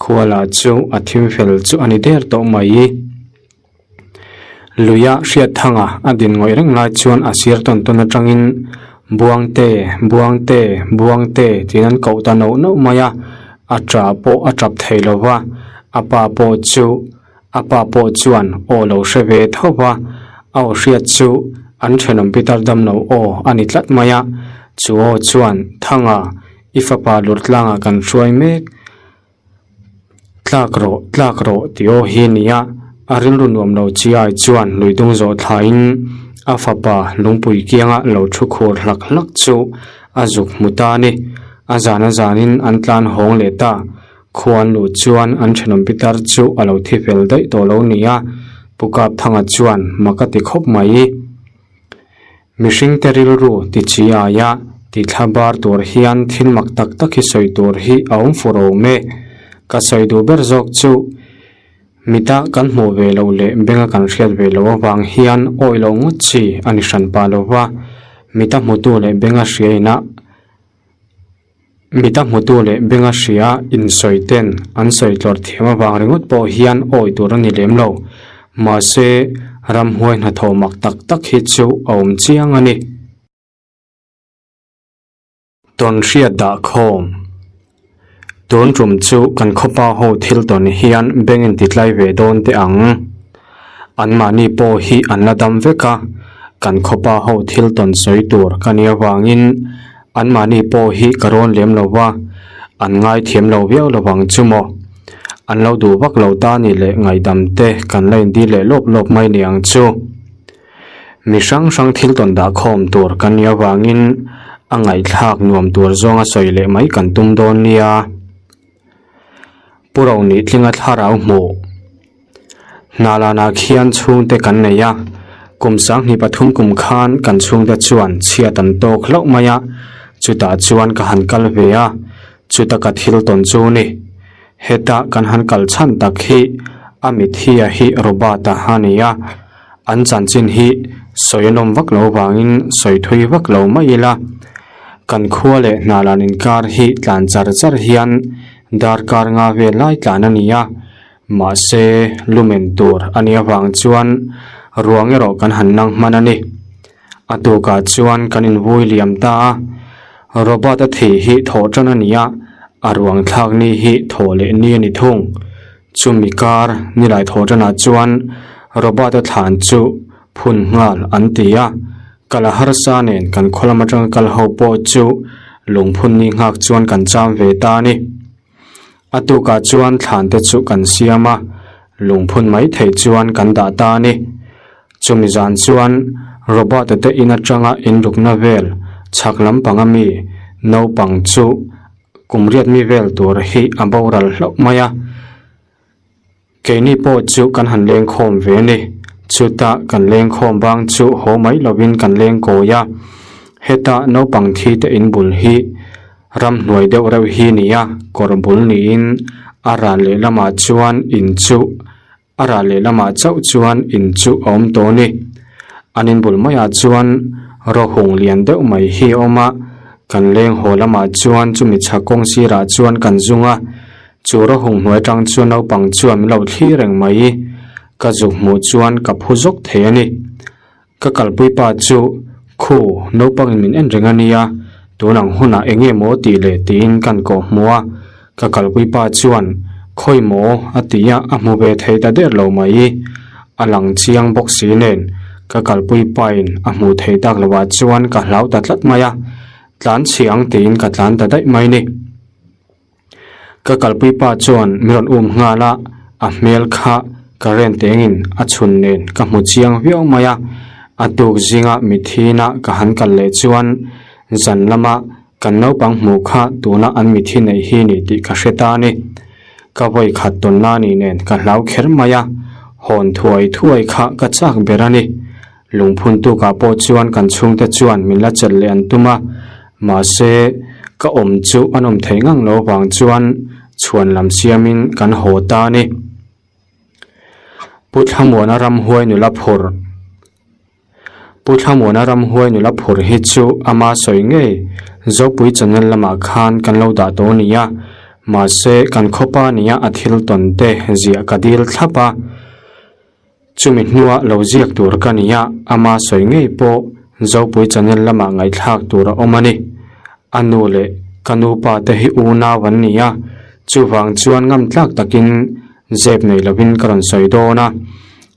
khuala chu a thim fel chu a ni der tawh mai. Luia Hriatthanga a din ngawih reng lai chuan a sir tawn tawn atangin Buangte, Buangte, Buangte tiin an koh ta nauh nauh mai a, a ṭah pawh a ṭap thei lo va, a pa pawh chu a pa pawh chuan aw lo hre ve tho va, a aw hriat chu an ṭhenawm pitar damlo aw a ni tlat mai a, chu aw chuan Thanga i fapa lurtlangah kan hruai mek. Tlak rawh, tlak rawh tih aw hi a ni a, a rilru nuam lo chi ai chuan lui dung zawh thlaiin a fapa lungpui kianga lo thu khur hlak hlak chu a zuk hmu ta a ni. A zan a zanin an tlan hawng leh ta, khua an luh chuan an thenawm pitar chu a lo thi fel daih tawh lo ni a, Pu Kapthanga chuan mak a ti khawp mai. Mihringte rilru ti chi aia ti thla bar tur hian thil mak tak tak hi sawi tur hi a awm fur awm e. Ka sawi duh ber zawk chu mita kan hmuh ve loh leh benga kan hriat ve loh avang hian awih loh ngawt chi a ni hran pah lo va, mita hmutu leh benga hria inah Mita hmutu leh benga hria insawi ten an sawi tlawrh thiam avang ringawt pawh hian awi tur a ni lem lo. Mahse, ramhuai hnathawh mak tak tak hi chu a awm chiang a ni. Tawnhriat dah khawm. Tun tum chu kan khawpa ho thil tawn hian beng in ti tlai ve dawn teh ang. Anmahni pawh hi an la dam vek a, kan khawpa ho thil tawn sawi tur ka nih avangin Anmahni pawh hi ka rawn lem lo va, an ngaithiam lo viau lo vang chu maw? An lo duh vak lo ta ni leh ngaihdam te kan la indil leh lawp lawp mai ni ang chu. Mi hrang hrang thil tawn dah khawm tur kan nih avangin a ngaihthlak nuam tur zawnga sawi leh mai kan tum dawn nia. Pu Ronih tlinga thlarau hmuh. Hnalanah khian chhungte kan nei a, kum 2003 kum khan kan chhungte chuan chhiat an tawk hlauh mai a, chutah chuan ka han kal ve a, chuta ka thil tawn chu ni. Heta kan han kal chhan tak hi a mithia hi Robert-a a ni a, an chanchin hi sawi a nawm vak lo vangin sawi thui vak lo mai ila, kan khua leh hnalan inkar hi tlan char char hian darkar nga vel lai tlan a ni a, Mahse, lumen tur a nih avang chuan ruang erawh kan han nang hman a ni. A tukah chuan kan invui liam ta a, Robert-a thih hi thawh tan a ni a, a ruang thlak ni hi thawh leh ni a ni thung. Chumi kar nilai thawh tanah chuan Robert-a thlan chu phun nghal an ti a, kal a harsa nen kan khaw lam atanga kal ho pawh chu lungphun ni nghak chuan kan cham ve ta a ni. A tukah chuan thlan te chu kan siam a, lungphun mai thei chuan kan dah ta a ni. Chumi zan chuan Robert-a te in atanga inrukna vel chhak lampang ami naupang chu kum riat mi vel tur hi a boral hlauh mai a. Keini pawh chu kan han leng khawm ve a ni. Chutah kan lengkhawm bang chu haw mai lovin kan leng kawi a. Heta naupang thi te in bul hi ramhnuai deuh reuh hi ni a, kawr bul niin a ral lehlamah chuan in chu a ral lehlamah chauh chuan in chu a awm tawh a ni. An in bul maiah chuan rawhung lian deuh mai hi a awm a, kan leng haw lamah chuan chumi chhak kawng sirah chuan kan zung a, chu rawhung hnuai atang chuan naupang chuan min lo thlir reng mai. Ka zuk hmuh chuan ka phu zawk thei a ni. Ka kalpui pa chu, Khu, naupangin min en reng a nia, tun ang hunah eng nge maw tih leh tiin kan kawh hmu a. Ka kalpui pa chuan, Khawi maw? a ti a, a hmu ve thei ta der lo mai. A lang chiang bawk si nen, ka kalpui pain a hmuh theih tak lovah chuan ka hlau ta tlat mai a, tlan chhi ang tiin ka tlan ta daih mai ni. Ka kalpui pa chuan min rawn um nghal a, a hmel kha ka ren tengin a chhun nen ka hmu chiang viau mai a. A tuk zinga mithiina ka han kal leh chuan zan lama kan naupang hmuh kha tuna an mithi neih hi ni tih ka hre ta a ni. Ka vawi khat tawn la ni nen ka hlau kher mai a, hawn thuai thuai kha ka chak ber a ni. Lungphun tukah pawh chuan kan chhungte chuan min la chelh leh an tum a, mahse ka awm chu an awm theih ngang lo vang chuan chhuan lam siamin kan haw ta a ni. Pu Thlamuana ramhuai nula phur Pu Thlamuana ramhuai nula phur hi chu ama sawi ngei Zopui channel lamah khan kan lo dah tawh a ni a, mahse kan khawpa nia a thil tawn te ziah ka dil thlap a. Chumi hnua lo ziak tur ka ni a, ama sawi ngei pawh Zopui channel lamah ngaihthlak tur a awm a ni. A nu leh ka nupa te hi unau an ni a, chuvang chuan ngam tlak takin zep nei lovin ka rawn sawi dawn a.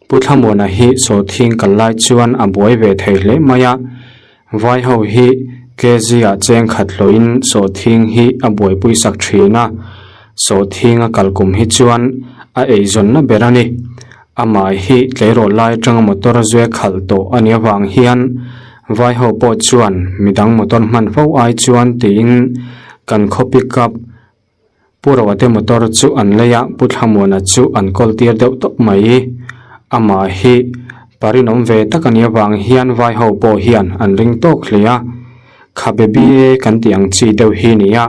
Pu Thlamuana hi sawhthing kal lai chuan a buai ve thei hle mai a, Vai ho hi KG ah cheng khat hlawhin sawhthing hi a buaipui sak thin a, sawhthing a kal kum hi chuan a eizawnna ber a ni. Amah hi tleirawl lai atanga motor a zue khalh tawh a nih avang hian vai ho pawh chuan midang motor hman fo ai chuan tiin kan khaw pick up Pu Roate motor chu an lei a, Pu Thlamuana chu an kawl tir deuh tawp mai. Amah hi parinawm ve tak a nih avang hian vai ho pawh hian an ring tawk hle a. Khabe BA kan tih ang chi deuh hi ni a,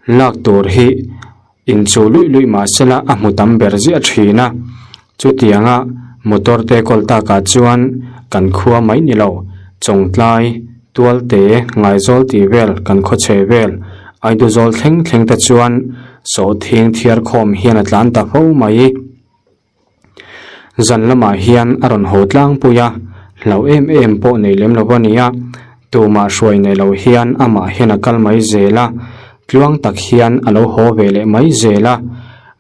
lak tur hi inchuh luih luih mah sela a hmu tam ber ziah thin a. Chutianga motor te kawl takah chuan kan khua mai ni lo, Chawngtlai, Tualte, Ngaizawl tih vel kan khaw chhe vel, Aiduzawl thleng thleng te chuan sawhthing thiar khawm hian a tlan ta fo mai. Zan lamah hian a rawn haw tlangpui a, hlauh em em pawh nei lem lo a nia, tumah hruai nei lo hian amah hian a kal mai zel a, tluang tak hian a lo haw ve leh mai zel a.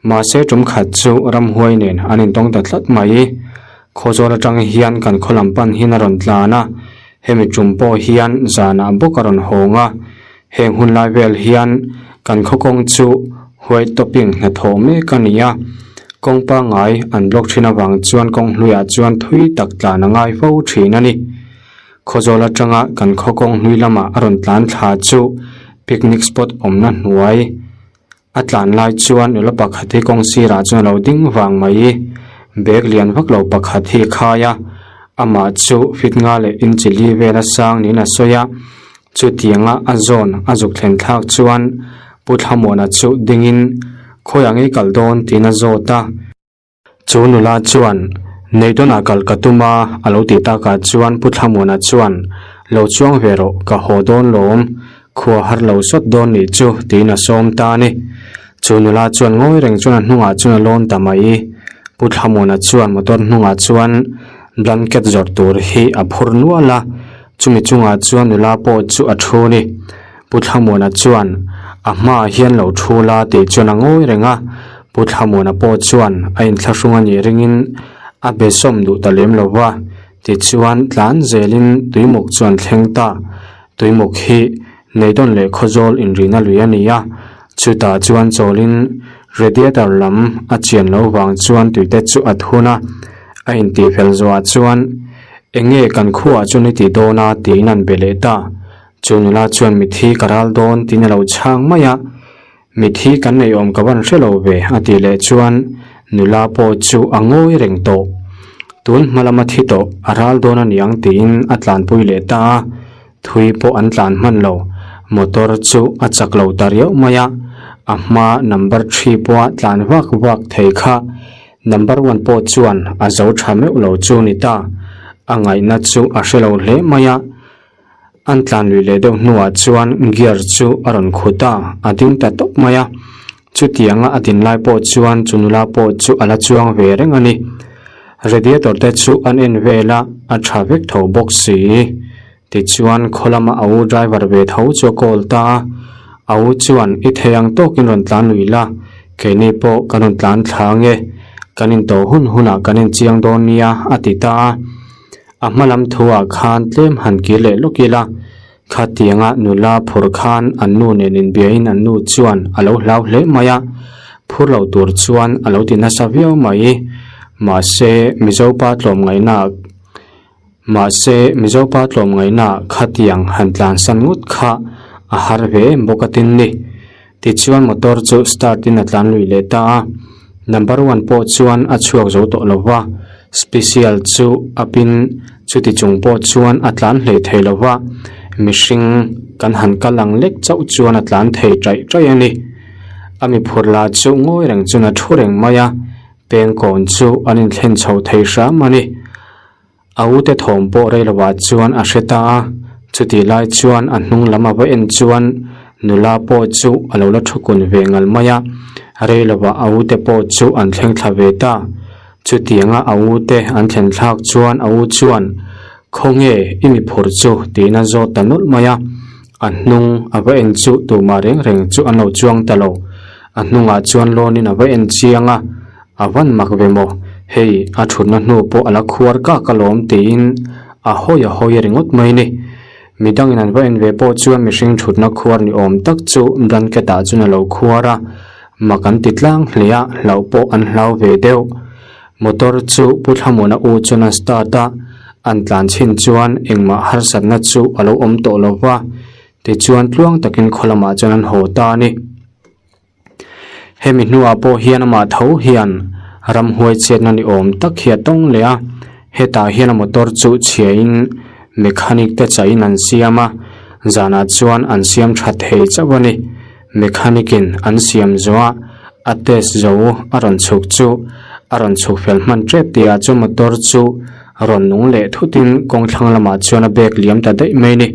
Mahse tum khat chu ramhuai nen an intawng ta tlat mai. Khawzawl atang hian kan khaw lam pan hian a rawn tlan a, hemi tum pawh hian zanah bawk a rawn hawng a. Heng hun lai vel hian kan khaw kawng chu white topping hnathawh mek a ni a, kawng pangngai an block thin avang chuan kawng hluiah chuan thui tak tlan a ngai fo thin a ni. Khawzawl atanga kan khaw kawng hlui lamah a rawn tlan thla chu picnic spot awmna hnuai A tlan lai chuan nula pakhat hi kawng sirah chuan a lo ding vang mai. Bag lian vak lo pakhat hi a khai a, amah chu fit nga leh inchi li vel a sang niin a sawi a. Chutianga a zawn a zuk thlen thlak chuan Pu Thlamuana chu dingin khawiah ngei kal dawn tiin a zawt a. Chu nula chuan, Neidawnah kal ka tum a, a lo tih takah chuan Pu Thlamuana chuan, Lo chuang ve rawh, ka haw dawn lawm, khua har lo sawt dawn nih chu, tiin a sawm ta a ni. Chu nula chuan ngawi reng chuan a hnungah chuan a lawn ta mai. Pu Thlamuana chuan motor hnungah chuan blanket zawrh tur hi a phur nual a, chumi chungah chuan nula pawh chu a thu a ni. Pu Thlamuana chuan, A hmaah hian lo thu la tih chuan a ngawi reng a. Pu Thlamuana pawh chuan a inthlahrung a nih ringin a be sawm duh ta lem lo va. Tichuan, tlan zelin tuimuk chu an thleng ta. Tuimuk hi Neidawn leh Khawzawl inrihna lui a ni a. Chutah chuan chawlin radiator lam a chian loh vang chuan tuite chu a thun a. A intihfel zawhah chuan, Enge kan khuaah chuan i ti dawn a? tiin an be leh ta. Chu nula chuan mithi ka ral dawn tiin a lo chhang mai a, Mithi kan nei awm ka van hre lo ve a tih leh chuan nula pawh chu a ngawi reng tawh. Tun hma lama thi tawh a ral dawn a niang tiin a tlanpui leh ta a, thui pawh an tlan hman lo. Motor chu a chak lo ta riauh mai a, a hma number three pawha tlan vak vak thei kha number one pawh chuan a zo tha meuh lo chu ni ta. A ngaihna chu a hre lo hle mai a. An tlan lui leh deuh hnuah chuan gear chu a rawn khut a, a ding ta tawp mai a. Chutianga a din lai pawh chuan chu nula pawh chu a la chuang ve reng a ni. Radiator te chu an en vel a, a tha vek tho bawk si. Tichuan khaw lama a u driver ve tho chu a call ta a, a u chuan i thei ang tawkin rawn tlan lui la, keini pawh kan rawn tlan thla ange, kan intawh hun hunah kan inchiang dawn nia a ti ta a. A hma lam thuah khan tlem han kir leh lawk ila, khatianga nula phur khan an nu nen inbiain an nu chuan a lo hlau hle mai a, phur lo tur chuan a lo ti nasa viau mai. Mahse, Mizopa tlawmngaihna Mahse, Mizopa tlawmngaihna khatiang han tlansan ngawt kha a har ve em bawk a tin ni. Tichuan motor chu start in a tlan lui leh ta a, number one pawh chuan a chhuak zo tawh lo va, special chu a pin chuti chung pawh chuan a tlan hlei thei lo va, mihring kan han kal ang lek chauh chuan a tlan thei taih taih a ni. A mi phur lah chu ngawi reng chuan a thu reng mai a, pengkawn chu an inthlen chho thei hram a ni. A ute thawm pawh rei lovah chuan a hre ta a, chutih lai chuan a hnung lam a va en chuan nula pawh chu a lo la thu kun ve ngal mai a, rei lovah a ute pawh chu an thleng thla ve ta. Chutianga a ute an thlen thlak chuan a u chuan, Khawnge i mi phur chu? tiin a zawt ta nawlh mai a, a hnung a va en chu tumah reng reng chu an lo chuang ta lo. A hnungah chuan lawnin a va en chiang a, A van mak ve maw? Hei, a thutna hnu pawh a la khuar kak alawm tiin a hawi a hawi ringawt mai ni. Midangin an va en ve pawh chuan mihring thutna khuar ni awm tak chu blanket ah chuan a lo khuar a, mak an ti tlang hle a, hlauh pawh an hlau ve deuh. Motor chu Pu Thlamuana u chuan a start a, an tlan chhin chuan engmah harsatna chu a lo awm tawh lo va, tichuan tluang takin khaw lamah chuan an haw ta a ni. Hemi hnuah pawh hian amah tho hian ramhuai chetna ni awm tak hi a tawng leh a, hetah hian a motor chu chhiain mechanic te chaihin an siam a, zanah chuan an siam tha thei chauh a ni. Mechanic in an siam zawh a, a test zo a rawn chhuk chu a rawn chhuk fel hman tep tihah chuan motor chu rawn nung leh thutin kawng thlang lamah chuan a bag liam ta daih mai a ni.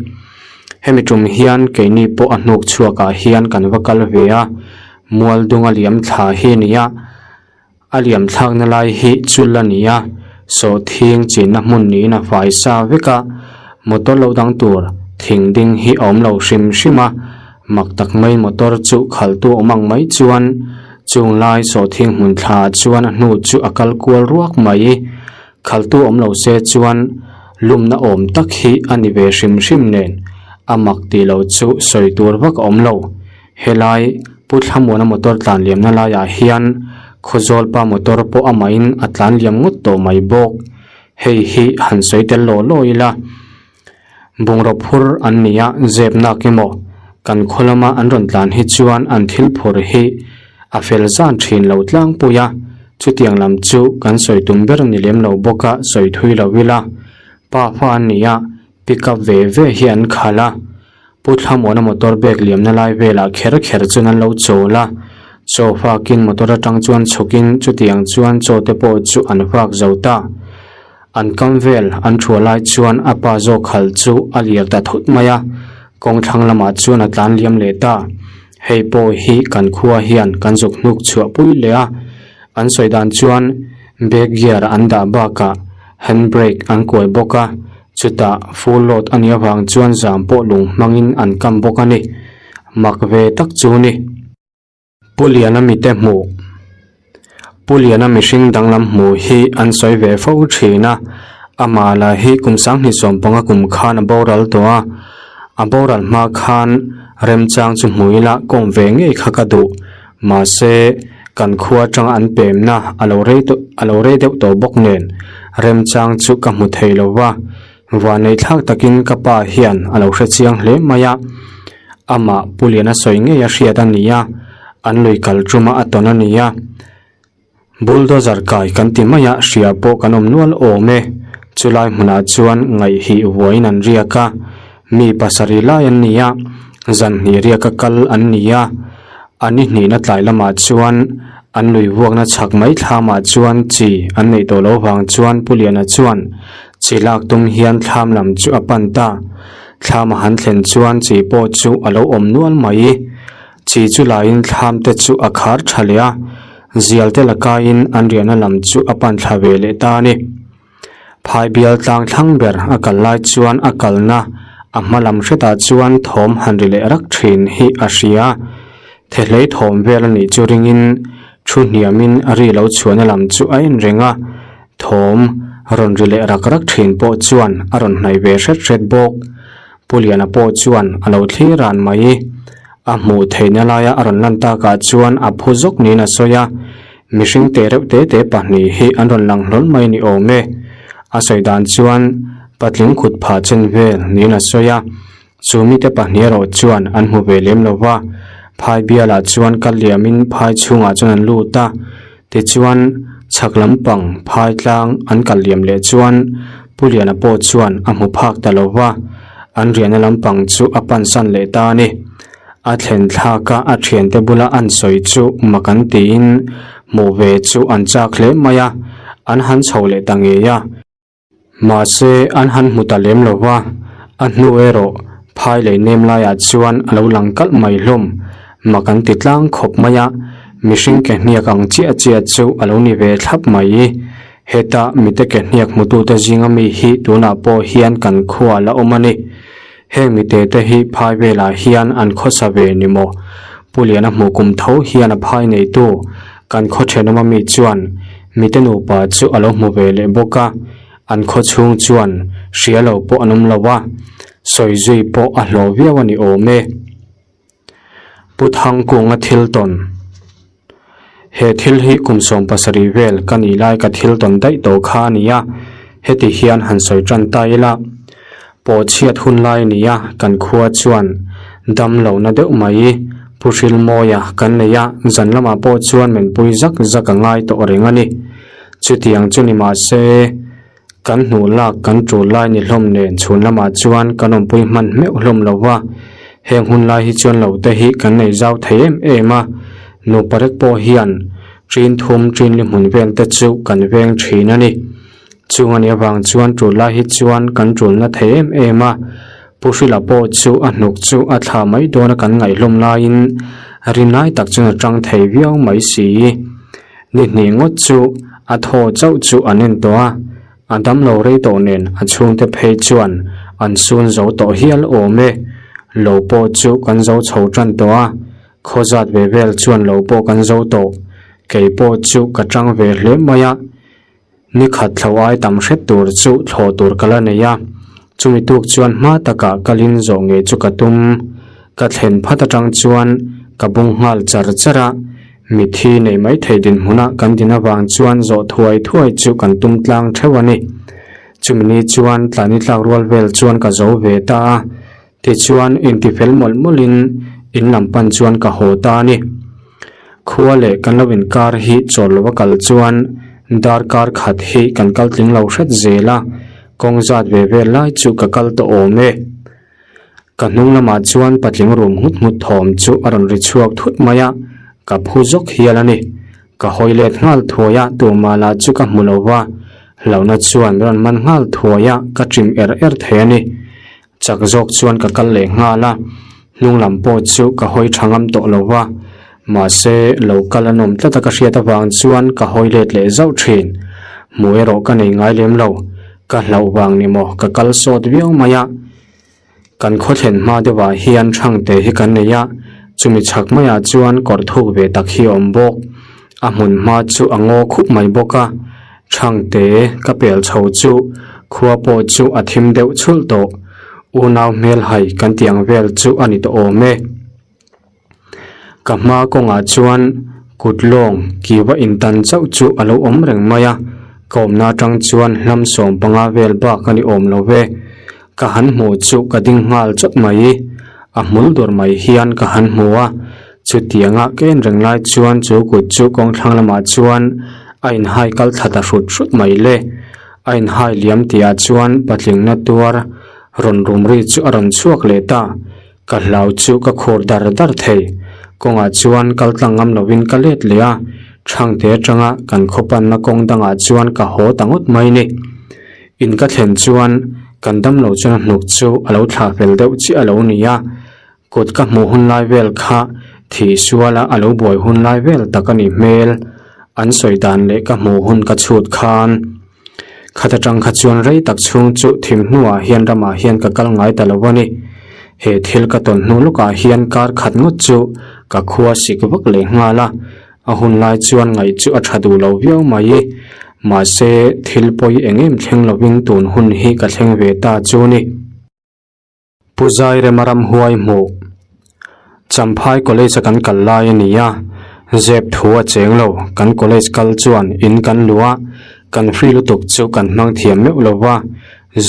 Hemi tum hian keini pawh a hnuk chhuakah hian kan va kal ve a, mual dunga liam thla hi a ni a, a liam thlakna lai hi chul a ni a, sawhthing chinna hmun niin a fai sa vek a, motor lo dang tur thing ding hi a awm lo hrim hrim a, mak tak mai motor chu khaltu awm ang mai chuan chung lai sawhthing hmun thla ah chuan a hnu chu a kal kual ruak mai. Khaltu awm lo se chuan lumna awm tak hi a ni ve hrim hrim nen a mak tih lo chu sawi tur vak a awm lo. Helai Pu Thlamuana motor tlan liamna laiah hian Khawzawlpa motor pawh amahin a tlan liam ngawt tawh mai bawk. Hei hi han sawi tel law law ila. Bungraw phur an ni a, zep nak emaw kan khaw lama an rawn tlan hi chuan an thil phur hi a fel zan thin lo tlangpui a, chutiang lam chu kan sawi tum ber ni lem lo bawk a sawi thui lo ila. Pa fa an ni a, pick up ve ve hi an khalh a, Pu Thlamuana motor bag liamna lai velah kher kher chuan an lo chawl a, chaw fakin motor atang chuan chhukin chutiang chuan chaw te pawh chu an fak zo ta. An kam vel an thua lai chuan a pa zawk khalh chu a lir ta thut mai a, kawng thlang lamah chuan a tlan liam leh ta. Hei pawh hi kan khua hian kan zuk hnuk chhuah pui leh a, an sawi dan chuan back gear an dah bakah hand brake an kuai bawk a, chutah full load a nih avang chuan zam pawh lung hmangin an kam bawk a ni. Mak ve tak chu ni. Pu Liana mite hmuh Pu Liana mihring danglam hmuh hi an sawi ve fo thin a, amah lah hi kum sanghnih sawmpanga kum khan a boral tawh a, a boral hma khan remchang chu hmu ila kawm ve ngei kha ka duh, mahse kan khua atanga an pemna a lo rei tawh a lo rei deuh tawh bawk nen remchang chu ka hmu thei lo va. Vanei thlak takin ka pa hian a lo hre chiang hle mai a, amah Pu Liana sawi ngei a hriat a ni a, an lui kal tuma a tawn a ni a. Bulldozer kai kan ti mai a, hria pawh kan awm nual awm e. Chulai hmunah chuan ngaihhih vuain an riak a, mi pasarih lai an ni a, zan hnih riaka kal an ni a. A ni hnihna tlai lamah chuan an lui vuakna chhak mai thlamah chuan chi an neih tawh loh vang chuan Pu Liana chuan chi lak tum hian thlam lam chu a pan ta. Thlam a han thlen chuan chi pawh chu a lo awm nual mai. Chi chu laiin thlam te chu a khar tha leh a, zial te la kaiin an riahna lam chu a pan thla ve leh ta a ni. Phai bial tlang thlang ber a kal lai chuan a kalna a hma lam hretah chuan thawm han ri leh rak thin hi a hria. Thehlei thawm vel a nih chu ringin thu hniamin a ri lo chhuahna lam chu a en reng a, thawm rawn ri leh rak rak thin pawh chuan a rawn hnaih ve hret hret bawk. Pu Liana pawh chuan a lo thlir ran mai. A hmuh theihna laia a rawn lan takah chuan a phu zawk niin a sawi a, mihring te reuh te te pahnih hi an rawn lang hlawl mai ni awm e. A sawi dan chuan patling kut phah chen vel niin a sawi a, chu mite pahnih erawh chuan an hmu ve lem lo va, phai bialah chuan kal liamin phai chhungah chuan an lut a, tichuan chhak lampang phai tlang an kal liam leh chuan Pu Liana pawh chuan a hmu phak ta lo va, an riahna lampang chu a pansan leh ta a ni. A thlen thlak a a thiante bula an sawi chu mak an tiin hmuh ve chu an chak hle mai a, an han chho leh ta ngei a. Mahse an han hmu ta lem lo va, a hnu erawh phai lei nem laiah chuan a lo lang kalh mai hlawm. Mak an ti tlang khawp mai a, mihring ke hniak ang chiah chiah chu a lo ni ve thlap mai. Heta mite ke hniak hmutute zinga mi hi tunah pawh hian kan khua la awm a ni. Heng mite te hi phai velah hian an khawsa ve ni maw? Pu Liana hmuh kum tho hian a phai neitu kan khaw thenawm ami chuan mite nupa chu a lo hmu ve leh bawk a, an khaw chhung chuan hria lo pawh an awm lo a, sawi zui pawh a hlawh viau a ni awm e. Pu Thangkunga thil tawn He thil hi kum 70 vel ka nih lai ka thil tawn daih tawh kha a ni a, heti hian han sawi tan ta ila. Pawh chhiat hun lai a ni a, kan khua chuan dam lohna deuh mai Pu Hrilmawia kan nei a, zan lamah pawh chuan menpui zak zak a ngai tawh reng a ni. Chutiang chu ni mah se, Kan hnuh lak kan tul lai ni hlawm nen chhun lamah chuan kan awmpui hman hmeuh hlawm lo va, heng hun lai hi chuan lo te hi kan nei zau thei em em a, nupa rek pawh hian ṭin thum ṭin li hmun vel te chu kan veng ṭhin a ni. Chung a nih avang chuan tul lai hi chuan kan ṭulna thei em em a, Pu Hrila pawh chu a hnuk chu a thla mai dawn a kan ngaih hlawm laiin rinai tak chuan a ṭang thei viau mai si. Ni hnih ngawt chu a thaw chauh chu an en tawh a, a damlo rei tawh nen a chhungte phei chuan an sun zo tawh hial awm e. Lo pawh chu kan zo chho tan tawh a, khaw zat ve vel chuan lo pawh kan zo tawh. Kei pawh chu ka tang ve hle mai a, ni khat thlo ai tam hret tur chu thlawh tur ka la nei a, chumi tuk chuan hma takah kalin zawh ngei chu ka tum. Ka thlen phat atang chuan ka bung nghal char char a, Mithi nei mai thei dinhmuna kan din avang chuan zawh thuai thuai chu kan tum tlang theuh a ni. Chumi ni chuan tlani tlak rual vel chuan ka zo ve ta a, tichuan intifel mawlh mawlhin in lam pan chuan ka haw ta a ni. Khua leh kan lo inkar hi chawl lova kal chuan darkar khat hi kan kal tling lo hret zel a, kawng zat ve vel lai chu ka kal tawh awm e. Ka hnung lamah chuan patling rum nghut nghut thawm chu a rawn ri chhuak thut mai a, ka phu zawk hial a ni. Ka hawi let nghal thuai a, tumah lah chu ka hmu lo va, hlauhna chuan min rawn man nghal thuai a, ka ṭim er er thei a ni. Chak zawk chuan ka kal leh nghal a, hnung lam pawh chu ka hawi ṭha ngam tawh lo va, mahse lo kal a nawm tlat a ka hriat avang chuan ka hawi let leh zauh ṭhin. Hmuh erawh ka nei ngai lem lo, ka hlauh vang ni maw ka kal sawt viau mai a. Kan khaw thlen hma deuhah hian Thangte hi kan nei a, chumi chhak maiah chuan kawr thuk ve tak hi a awm bawk. A hmun hma chu a ngaw khup mai bawk a, Thangte ka pel chho chu khua pawh chu a thim deuh chhulh tawh. Unau hmel hai kan tih ang vel chu a ni tawh awm e. Ka hma kawngah chuan kut lawng kiva intan chauh chu a lo awm reng mai a, ka awmna atang chuan hlam 15 vel bak a ni awm lo ve. Ka han hmuh chu ka ding nghal chawt mai, a hmul dur mai hian ka han hmu a, chutianga ka en reng lai chuan chu kut chu kawng thlang lamah chuan. A inhai kal thla ta hrut hrut mai le. A inhai liam tihah chuan patlingna tuar rawn rum ri chu a rawn chhuak leh ta. Ka hlau chu ka khur dar dar thei. Kawngah chuan kal tlang ngam lovin ka let leh a, Thangte atanga kan khaw panna kawng dangah chuan ka haw ta ngawt mai ni. In ka thlen chuan kan damlo chuan a hnuk chu a lo thlah fel deuh chiah a lo ni a, kut ka hmuh hun lai vel kha thih suala a lo buai hun lai vel tak a ni hmel. An sawi dan leh ka hmuh hun ka chhut khan khat atang kha chuan rei tak chhung chu thim hnuah hian ramah hian ka kal ngai ta lo a ni. He thil ka tawn hnu lawkah hian kar khat ngawt chu ka khua sik vak leh nghal a, a hun lai chuan ngaih chu a tha duh lo viau mai. Mahse thil pawi eng em thleng lovin tun hun hi ka thleng ve ta chu ni. Pu Zairema ramhuai hmuh. Champhai College a kan kal lai a ni a, zep thu a cheng lo, kan college kal chuan in kan luh a, kan free lutuk chu kan hmang thiam meuh lo va,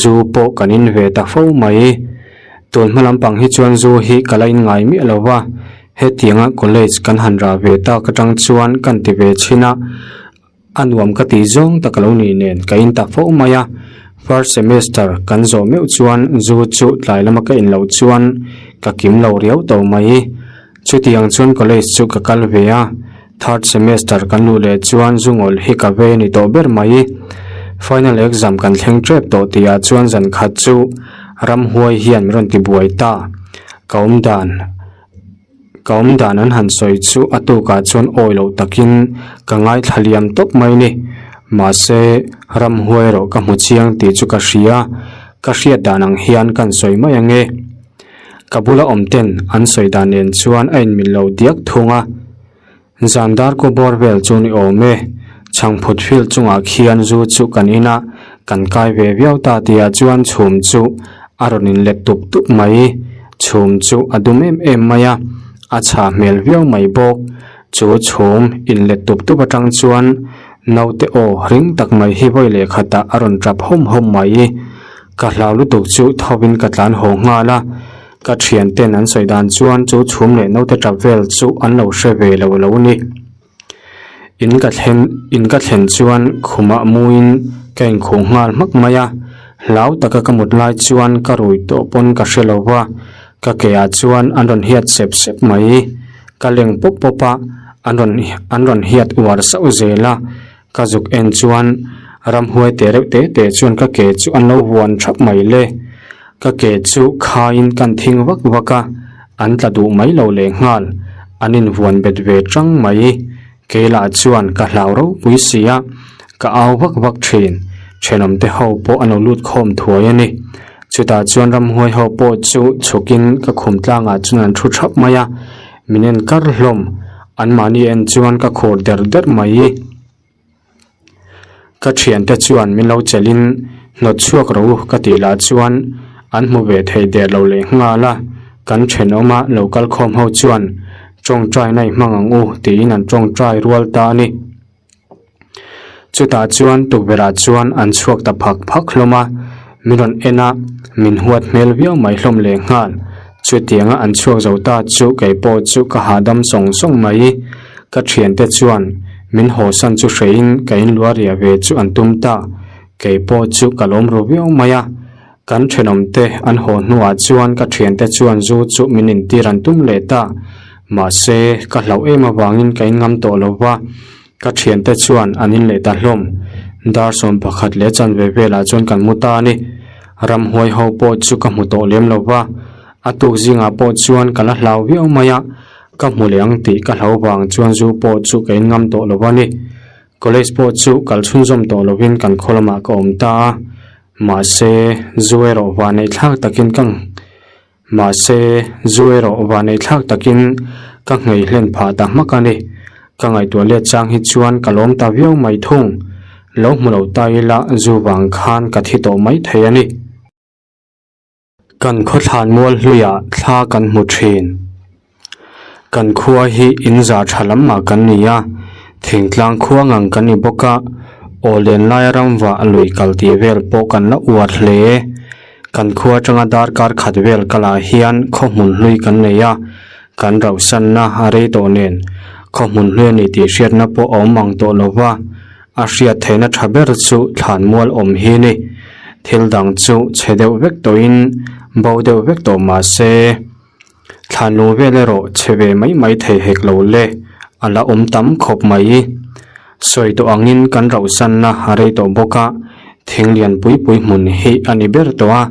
zu pawh kan in ve ta fo mai. Tun hma lampang hi chuan zu hi ka la in ngai miah lo va, hetianga college kan han rah ve tak atang chuan kan ti ve chhin a, A nuam ka tih zawng tak a lo nih nen ka in ta fo mai a, first semester kan zawh meuh chuan zu chu tlai lama ka in loh chuan ka kim lo riau tawh mai. Chutiang chuan college chu ka kal ve a, third semester kan luh leh chuan zu ngawlh hi ka ve ni tawh ber mai. Final exam kan thleng tep tawh tihah chuan zan khat chu ramhuai hian min rawn ti buai ta, ka awm dan. Ka awm dan an han sawi chu a tukah chuan awi loh takin ka ngaithla liam tawp mai ni. Mahse, ramhuai erawh ka hmu chiang tih chu ka hria, ka hriat dan ang hian kan sawi mai ang e. Ka bula awm ten an sawi dan nen chuan a inmil lo diak thung a. Zan dar kaw bawr vel chu ni awm e. Chhangphut field chungah khian zu chu kan in a, kan kai ve viau ta tihah chuan chhum chu a rawn in let tup tup mai. Chhum chu a dum em em mai a, a chhah hmel viau mai bawk. Chu chhum in let tup tup atang chuan naute aw ring tak mai hi vawi leh khatah a rawn tap hawm hawm mai. Ka hlau lutuk chu thovin ka tlan haw nghal a. Ka thianten an sawi dan chuan chu chhum leh naute tap vel chu an lo hre ve lo lo ni. In ka thlen in ka thlen chuan khumah muin ka inkhuh nghal hmak mai a, hlau taka ka mut lai chuan ka rui tawh pawn ka hre lo va, ka ke ah chuan an rawn hiat sep sep mai. Ka leng pawp pawp a, an rawn an rawn hiat uar sauh zel a, ka zuk en chuan ramhuai te reuh te te chuan ka ke chu an lo huan thap mai le. Ka ke chu khaiin kan thing vak vak a, an tla duh mai lo leh nghal, an invuan bet ve tang mai. Keilah chuan ka hlau ropui si a, ka au vak vak thin, thenawmte ho pawh an lo lut khawm thuai a ni. Chutah chuan ramhuai ho pawh chu chhukin ka khum tlangah chuan an thu thap mai a, min en kar hlawm, anmahni en chuan ka khur der der mai. Ka thiante chuan min lo chelhin hnawt chhuak ro ka tih lah chuan an hmu ve thei der lo leh nghal a, kan thenawma lo kal khawm ho chuan tawngtai na i hmang ang u tiin an tawngtai rual ta a ni. Chutah chuan tukverhah chuan an chhuak ta phak phak hlawm a, min rawn en a, min huat hmel viau mai hlawm leh nghal. Chutianga an chhuak zo ta chu kei pawh chu ka hahdam sawng sawng mai. Ka thiante chuan min hawsan chu hreihin ka inluah riah ve chu an tum ta. Kei pawh chu ka lawm ru viau mai a. Kan thenawmte an haw hnuah chuan ka thiante chuan zu chu min intir an tum leh ta. Mahse, ka hlauh em avangin ka inngam tawh lo va. Ka thiante chuan an in leh ta hlawm. Dar 11 leh chanve velah chuan kan mu ta a ni. Ramhuai ho pawh chu ka hmu tawh lem lo va. A tuk zingah pawh chuan ka la hlau viau mai a. Ka hmu leh ang tih ka hlau vang chuan zu pawh chu ka in ngam tawh lo a ni. College pawh chu kal chhunzawm tawh lovin kan khaw lamah ka awm ta a. Mahse, zu erawh vanneih thlak takin ka Mahse, zu erawh vanneih thlak takin ka nghei hlen phah ta hmak a ni. Ka ngaihtuah let chang hi chuan ka lawm ta viau mai thung. Lo hmu lo ta ila zu vang khan ka thi tawh mai thei a ni. Kan khawthlan mual hluiah thla kan hmu thin. Kan khua hi in zah tha lam mah kan ni a, thingtlang khua ngang kan ni bawk a, aw len laia ramvah lui kal tih vel pawh kan la uar hle. Kan khua atanga darkar khat vel kalah hian khaw hmun hlui kan nei a, kan rauhsanna a rei tawh nen khaw hmun hlui a ni tih hriatna pawh a awm ang tawh lo va. A hriat theihna tha ber chu thlanmual awm hi a ni. Thil dang chu chhe deuh vek tawhin bo deuh vek tawh mah se thlanlung vel erawh chhe ve mai mai thei hek lo le, a la awm tam khawp mai. Sawi tawh angin kan rauhsanna a rei tawh bawk a, thing lian pui pui hmun hi a ni ber tawh a,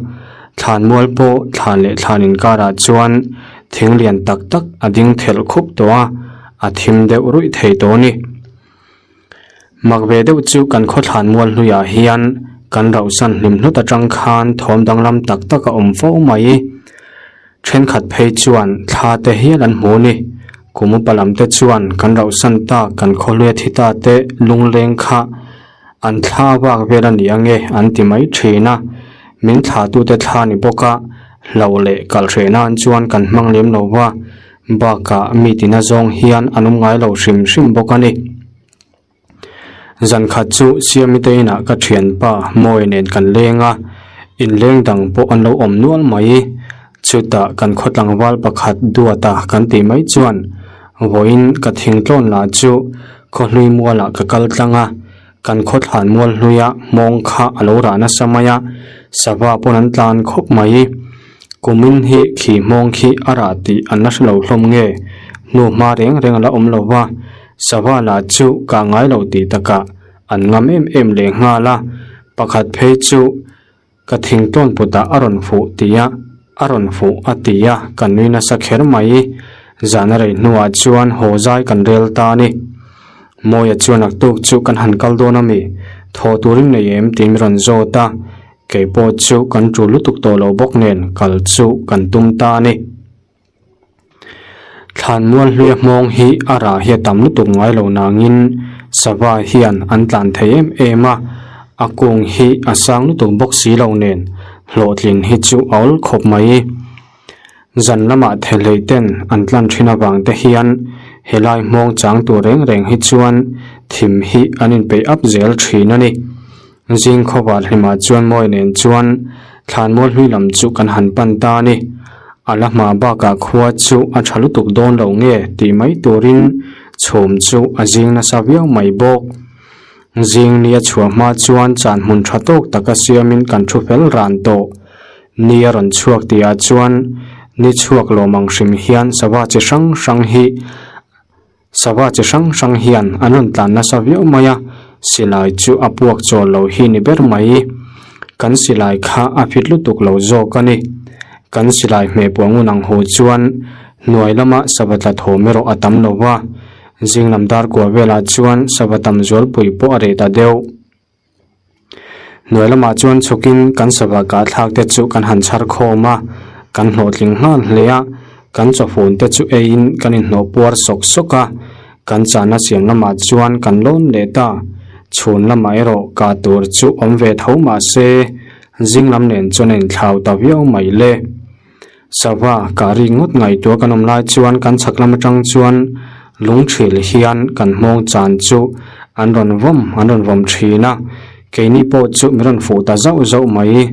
thlanmual pawh thlan leh thlan inkarah chuan thing lian tak tak a ding thelh khup tawh a, a thim deuh ruih thei tawh a ni. Mak ve deuh chu kan khawthlan mual hnuiah hian kan rauhsan hlim hlut atang khan thawm danglam tak tak a awm fo mai. Thenkhat phei chuan thla te hial an hmu a ni. Kum upa lam te chuan kan rauhsan tak kan khawhluia thi ta te lungleng kha an thla vak vel a ni ange an ti mai thin a. Min thlahtute thla ni bawk a, hlauh leh kalhreh nan chuan kan hmang lem lo va. Bakah mi tina zawng hian an awm ngai lo hrim hrim bawk a ni. Zan khat chu Siamite inah ka thianpa Mawi nen kan leng a, inleng dang pawh an lo awm nual mai. Chutah kan khaw tlangval pakhat Duata kan tih mai chuan vawiin ka thingtlawn lah chu khawhlui mualah ka kal tlang a, kan khaw thlan mual hluia hmawng kha a lo rah nasa mai a, sava pawn an tlan khawp mai. Kumin hi khi hmawng khi a rah tih an la hre lo hlawm nge? Hnu hma reng reng a la awm lo va, sava lah chu kah ngai lo tih takah an ngam em em leh nghal a, pakhat phei chu ka thingtlawn putah a rawn fuh tih a, a rawn fuh a ti a, ka nui nasa kher mai. Zan a rei hnuah chuan haw zai kan rel ta a ni. Mawia chuan naktuk chu kan han kal dawn a mi? Thaw turin nei em? tiin min rawn zawt a. Kei pawh chu kan tul lutuk tawh lo bawk nen kal chu kan tum ta a ni. Thlanmual hluia hmawng hi a rah hi a tam lutuk ngai lo nangin sava hian an tlan thei em em a, a kung hi a sang lutuk bawk si lo nen hlawhtlin hi chu a awl khawp mai. Zan lamah thehlei ten an tlan thin avang te hian helai hmawng chang tur reng reng hi chuan thim hi an inpeih up zel thin a ni. Zing khawvar hlimah chuan Mawi nen chuan thlanmual hlui lam chu kan han pan ta a ni. A la hma bakah khua chu a tha lutuk dawn lo nge tih mai turin chhum chu a zing nasa viau mai bawk. Zing ni a chhuah hma chuan chan hmun tha tawk taka siamin kan thu fel ran tawh. Ni a rawn chhuak tihah chuan ni chhuak lawm ang hrim hian sava chi hrang hrang hi Sava chi hrang hrang hian an rawn tlan nasa viau mai a, silai chu a puak chawl lo hi ni ber mai. Kan silai kha a fit lutuk lo zawk a ni. Kan silai hmeh puah ngun ang hu chuan hnuai lama sava tla thawm erawh a tam lo va, zing lam dar kua velah chuan sava tam zualpui pawh a reh ta deuh. Hnuai lamah chuan chhukin kan sava kah thlak te chu kan han chhar khawm a, kan hlawhtling nghal hle a, kan chawfun te chu eiin kan inhnawh puar sawk sawk a, kan chahna siam lamah chuan kan lawn leh ta, chhun lamah erawh kah tur chu awm ve tho mah se zing lam nen chuan a inthlau ta viau mai le. Sava kah rik ngawt ngaihtuah kan awm lai chuan kan chhak lam atang chuan lungthil hian kan hmawng chan chu an rawn vawm an rawn vawm thin a, keini pawh chu min rawn fuh ta zauh zauh mai.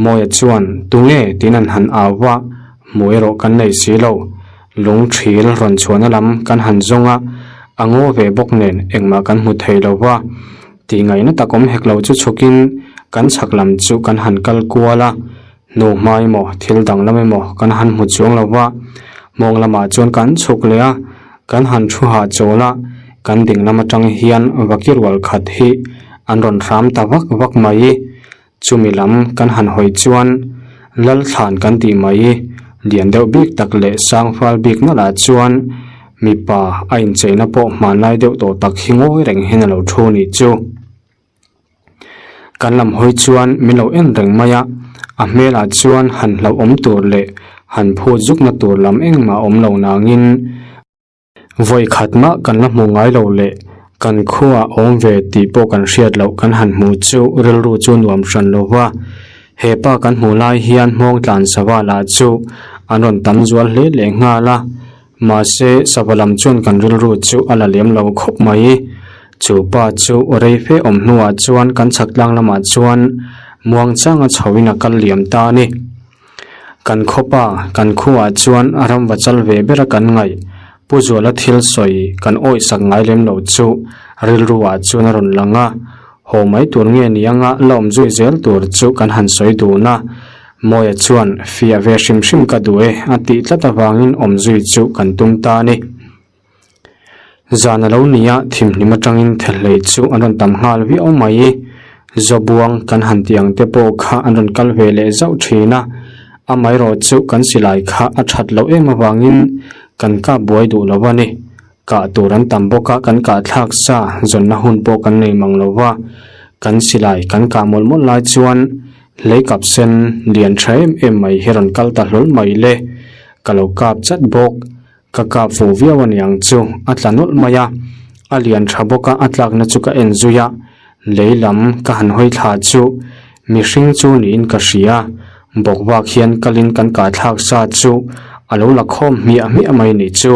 Mawia chuan tunge tiin an han au va, hmuh erawh kan nei si lo. Lungthil rawn chhuahna lam kan han zawng a, a ngaw ve bawk nen engmah kan hmu thei lo va. Tih ngaihna tak awm hek lo chu chhukin kan chhak lam chu kan han kal kual a. Hnu hma emaw thil dang lam emaw kan han hmu chuang lo va, hmawng lamah chuan kan chhuk leh a, kan han thu hahchawl a, kan ding lam atang hian vaki rual khat hi an rawn hram ta vak vak mai. Chumi lam kan han hawi chuan Lalthlan kan tih mai, lian deuh bik tak leh sang fal bik nalh ah chuan mipa a incheina pawh hmanlai deuh tawh tak hi ngawi reng hian a lo thu nih chu. Kan lam hawi chuan min lo en reng mai a, a hmelah chuan han hlauhawm tur leh han phut zukna tur lam engmah a awm lo nangin vawi khat mah kan la hmu ngai lo leh kan khuaah awm ve tih pawh kan hriat loh kan han hmu chu rilru chu nuam hran lo va. He pa kan hmuh lai hian hmawng tlan sava lah chu an rawn tam zual hle leh nghal a. Mahse, sava lam chuan kan rilru chu a la lem lo khawp mai. Chu pa chu rei fe awm hnuah chuan kan chhak tlang lamah chuan muang changa chhoin a kal liam ta a ni. Kan khawpa kan khuaah chuan ramva chal ve bera kan ngaih. Pu Zuala thil sawi kan awihsak ngai lem lo chu Rilru ah chuan a rawn lang a, haw mai tur nge ni anga la awm zui zel tur chu kan han sawi dun a. Mawia chuan fiah ve hrim hrim ka duh e a tih tlat avangin awm zui chu kan tum ta a ni. Zan a lo ni a, thimhnim atangin thehlei chu an rawn tam nghal viau mai. Zawbuang kan han tih ang te pawh kha an rawn kal ve leh zauh thin a, amaherawh chu kan silai kha a that loh em avangin kan kap buai duh lo a ni. Kah tur an tam bawk a, kan kah thlak sa zawnna hun pawh kan nei mang lo va, kan silai kan kah mawlh mawlh lai chuan lei kap sen lian tha em em mai hi rawn kal ta hlawl mai le, ka lo kap chat bawk. Ka kap fuh viau a niang chu a tla nawlh mai a, a lian tha bawk a a tlakna chu ka en zui a, lei lam ka han hawi thla chu mihring chu niin ka hria, bawk bak hian kalin kan kah thlak sa chu a lo la khawm hmiah hmiah mai nih chu.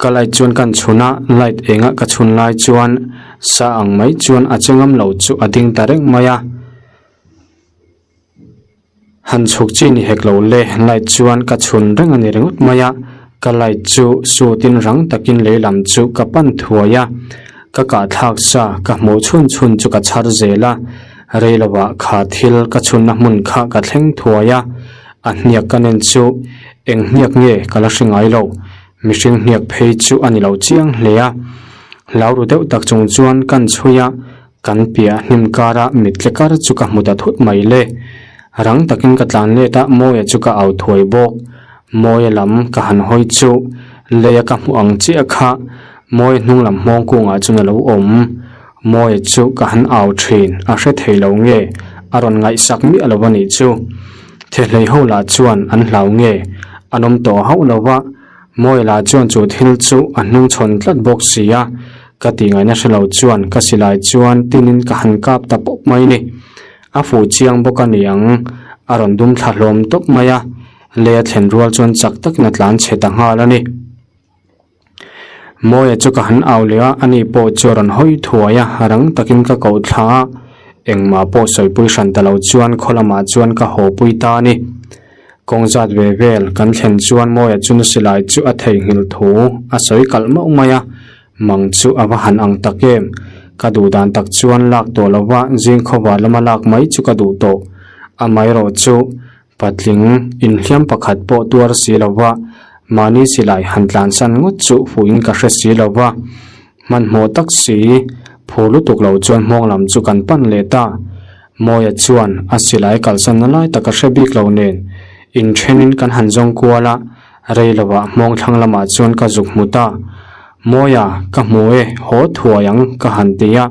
Ka light chuan kan chhun a, light engah ka chhun lai chuan sa ang mai chuan a che ngam lo chu a ding ta reng mai a. Han chhuk chi ni hek lo le, light chuan ka chhun reng a ni ringawt mai a, ka light chu sutin rang takin lei lam chu ka pan thuai a, ka kahthlak sa ka hmuh chhun chhun chu ka chhar zel a, rei lovah kha thil ka chhunna hmun kha ka thleng thuai a, a hniak ka nen chu eng hniak nge ka la hre ngai lo, mihring hniak phei chu a ni lo chiang hle a, hlau ru deuh tak chung chuan kan chhui a. Kan piah hnim kara mittle kar chu ka hmu ta thut mai le. Rang takin ka tlan let a, Mawia chu ka au thuai bawk. Mawia lam ka han hawi chu leia ka hmuh ang chiah kha Mawia hnung lam hmawng kungah chuan a lo awm. Mawia chu ka han au thin, a hre thei lo nge a rawn ngaihsak miah lo a nih chu. Thehlei ho lah chuan an hlau nge an awm tawh hauh lo va, Mawia lah chuan chu thil chu a hnungchhawn tlat bawk si a. Ka tih ngaihna hre lo chuan ka silai chuan tinin ka han kap ta pawp mai ni. A fuh chiang bawk a ni ang, a rawn dum thla hlawm tawp mai a, lei a thlen rual chuan chak takin a tlan chhe ta nghal a ni. Mawia chu ka han au leh a, ani pawh chu a rawn hawi thuai a, rang takin ka koh thla a, engmah pawh sawipui hran ta lo chuan khaw lamah chuan ka haw pui ta a ni. Kawng zat ve vel kan thlen chuan Mawia chu na silai chu a theihnghilh thu a sawi kalh mauh mai a, Mang chu a va han ang tak em? Ka duh dan tak chuan lak tawh lo va, zing khawvar lama lak mai chu ka duh tawh. Amaherawh chu patling inhliam pakhat pawh tuar si lo va, mahni silai han tlansan ngawt chu fuhin ka hre si lo va. Hmanhmawh tak si, phur lutuk lo chuan hmawng lam chu kan pan leh ta. Mawia chuan a silai kalsanna lai tak a hre bik lo nen, inthenin kan han zawng kual a, Rei lovah hmawng thlang lamah chuan ka zuk hmu ta. Mawia, ka hmu e, haw thuai ang, ka han ti a.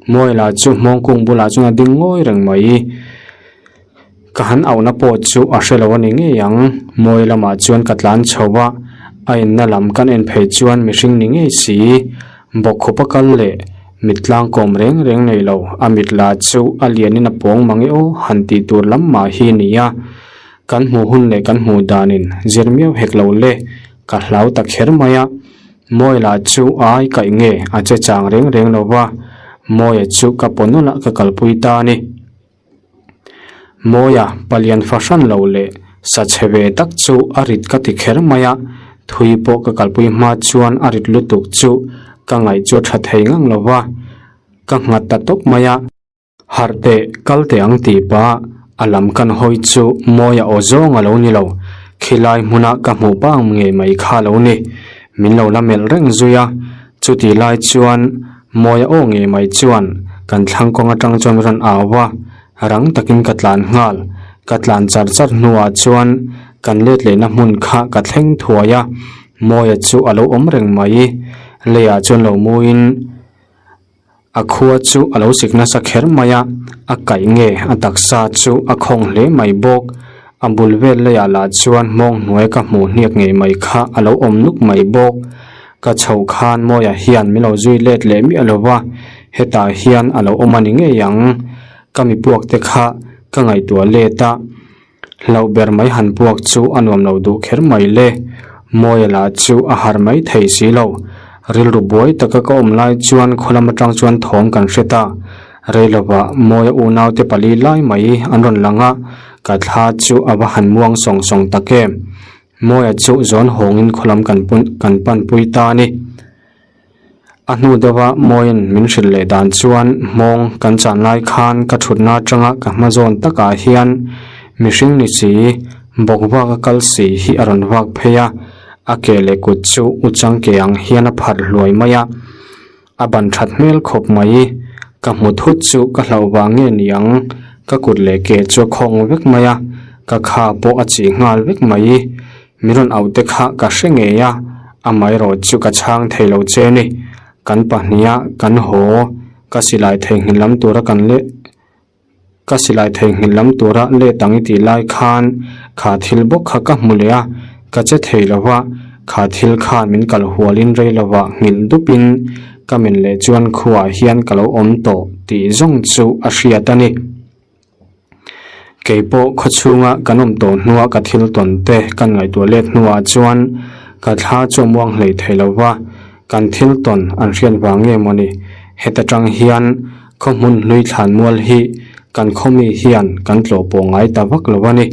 Mawia lah chu hmawng kung bulah chuan a ding ngawi reng mai. Ka han auhna pawh chu a hre lo a ni ngei ang. Mawia lamah chuan ka tlan chho a, a enna lam kan en phei chuan mihring ni ngei si. Bawkkhupa kal leh mit tlang kawm reng reng nei lo, a mit lah chu a lianin a pawng mang e aw han tih tur lam mah hi ni a. Kan hmuh hun leh kan hmuh danin zir miau hek lo le, ka hlau ta kher mai a. Mawi lah chu ai kaih nge a che chang reng reng lo va, Mawia chu ka paw nawlh a ka kalpui ta a ni. Mawia palian fahran lo leh sa chhe ve tak chu a rit ka ti kher mai a, thui pawh ka kalpui hma chuan a rit lutuk chu ka ngaih chu a tha thei ngang lo va, ka nghat ta tawp mai a. Harh teh, kal teh ang tih pah a lam kan hawi chu mawi a aw zawng a lo ni lo. Khilai hmuna ka hmuh bang ngei mai kha a lo ni. Min lo la melh reng zui a. Chutih lai chuan mawi a aw ngei mai chuan kan thlang kawng atang chuan min rawn au a, rang takin ka tlan nghal. Ka tlan char char hnuah chuan kan let lehna hmun kha ka thleng thuai a, Mawia chu a lo awm reng mai. Leiah chuan lo muin. A khua chu a lo sik nasa kher mai a, a kaih nge a taksa chu a khawng hle mai bawk. A bul vel leiah lah chuan hmawng hnuai ka hmuh hniak ngei mai kha a lo awm nuk mai bawk. Ka chhoh khan Mawia hian min lo zui let leh miah lo va, hetah hian a lo awm a ni ngei ang. Ka mi puak te kha ka ngaihtuah let a. Hlauh ber mai han puak chu a nuam lo duh kher mai le. Mawia lah chu a harh mai thei si lo. Rilru buai taka ka awm lai chuan khaw lam atang chuan thawm kan hre ta. Rei lovah Mawia unaute pali lai mai an rawn lang a, ka thla chu a va han muang sawng sawng tak em. Mawia chu zawn hawngin khaw lam kan kan panpui ta a ni. A hnu deuha Mawia'n min hrilh leh dan chuan hmawng kan chan lai khan ka thutna atanga ka hma zawn takah hian mihring ni si, bawk vak a kal si hi a rawn vak phei a, a ke leh kut chu u chang ke ang hian a pharh hluai mai a. A ban that hmel khawp mai. Ka hmu thut chu ka hlauh vang nge ni ang, ka kut leh ke chu a khawng vek mai a, ka kha pawh a chih nghal vek mai. Mi rawn auh te kha ka hre ngei a, amaherawh chu ka chhang thei lo che a ni. Kan pahniha kan haw, ka silai theihnghilh lam tura kan leh ka silai theihnghilh lam tura let ang i tih lai khan kha thil bawk kha ka hmu leh a, ka che thei lo va, kha thil khan min kal hualin rei lovah nghilh dupin ka men leh chuan khuaah hian ka lo awm tawh tih zawng chu a hriat a ni. Kei pawh khawchhunga kan awm tawh hnua ka thil tawn te kan ngaihtuah let hnuah chuan ka thla chu a muang hlei thei lo va, kan thil tawn an hriat vang nge maw ni? Heta tang hian khaw hmun hlui thlan mual hi kan khawmi hian kan tlawh pawh ngai ta vak lo a ni.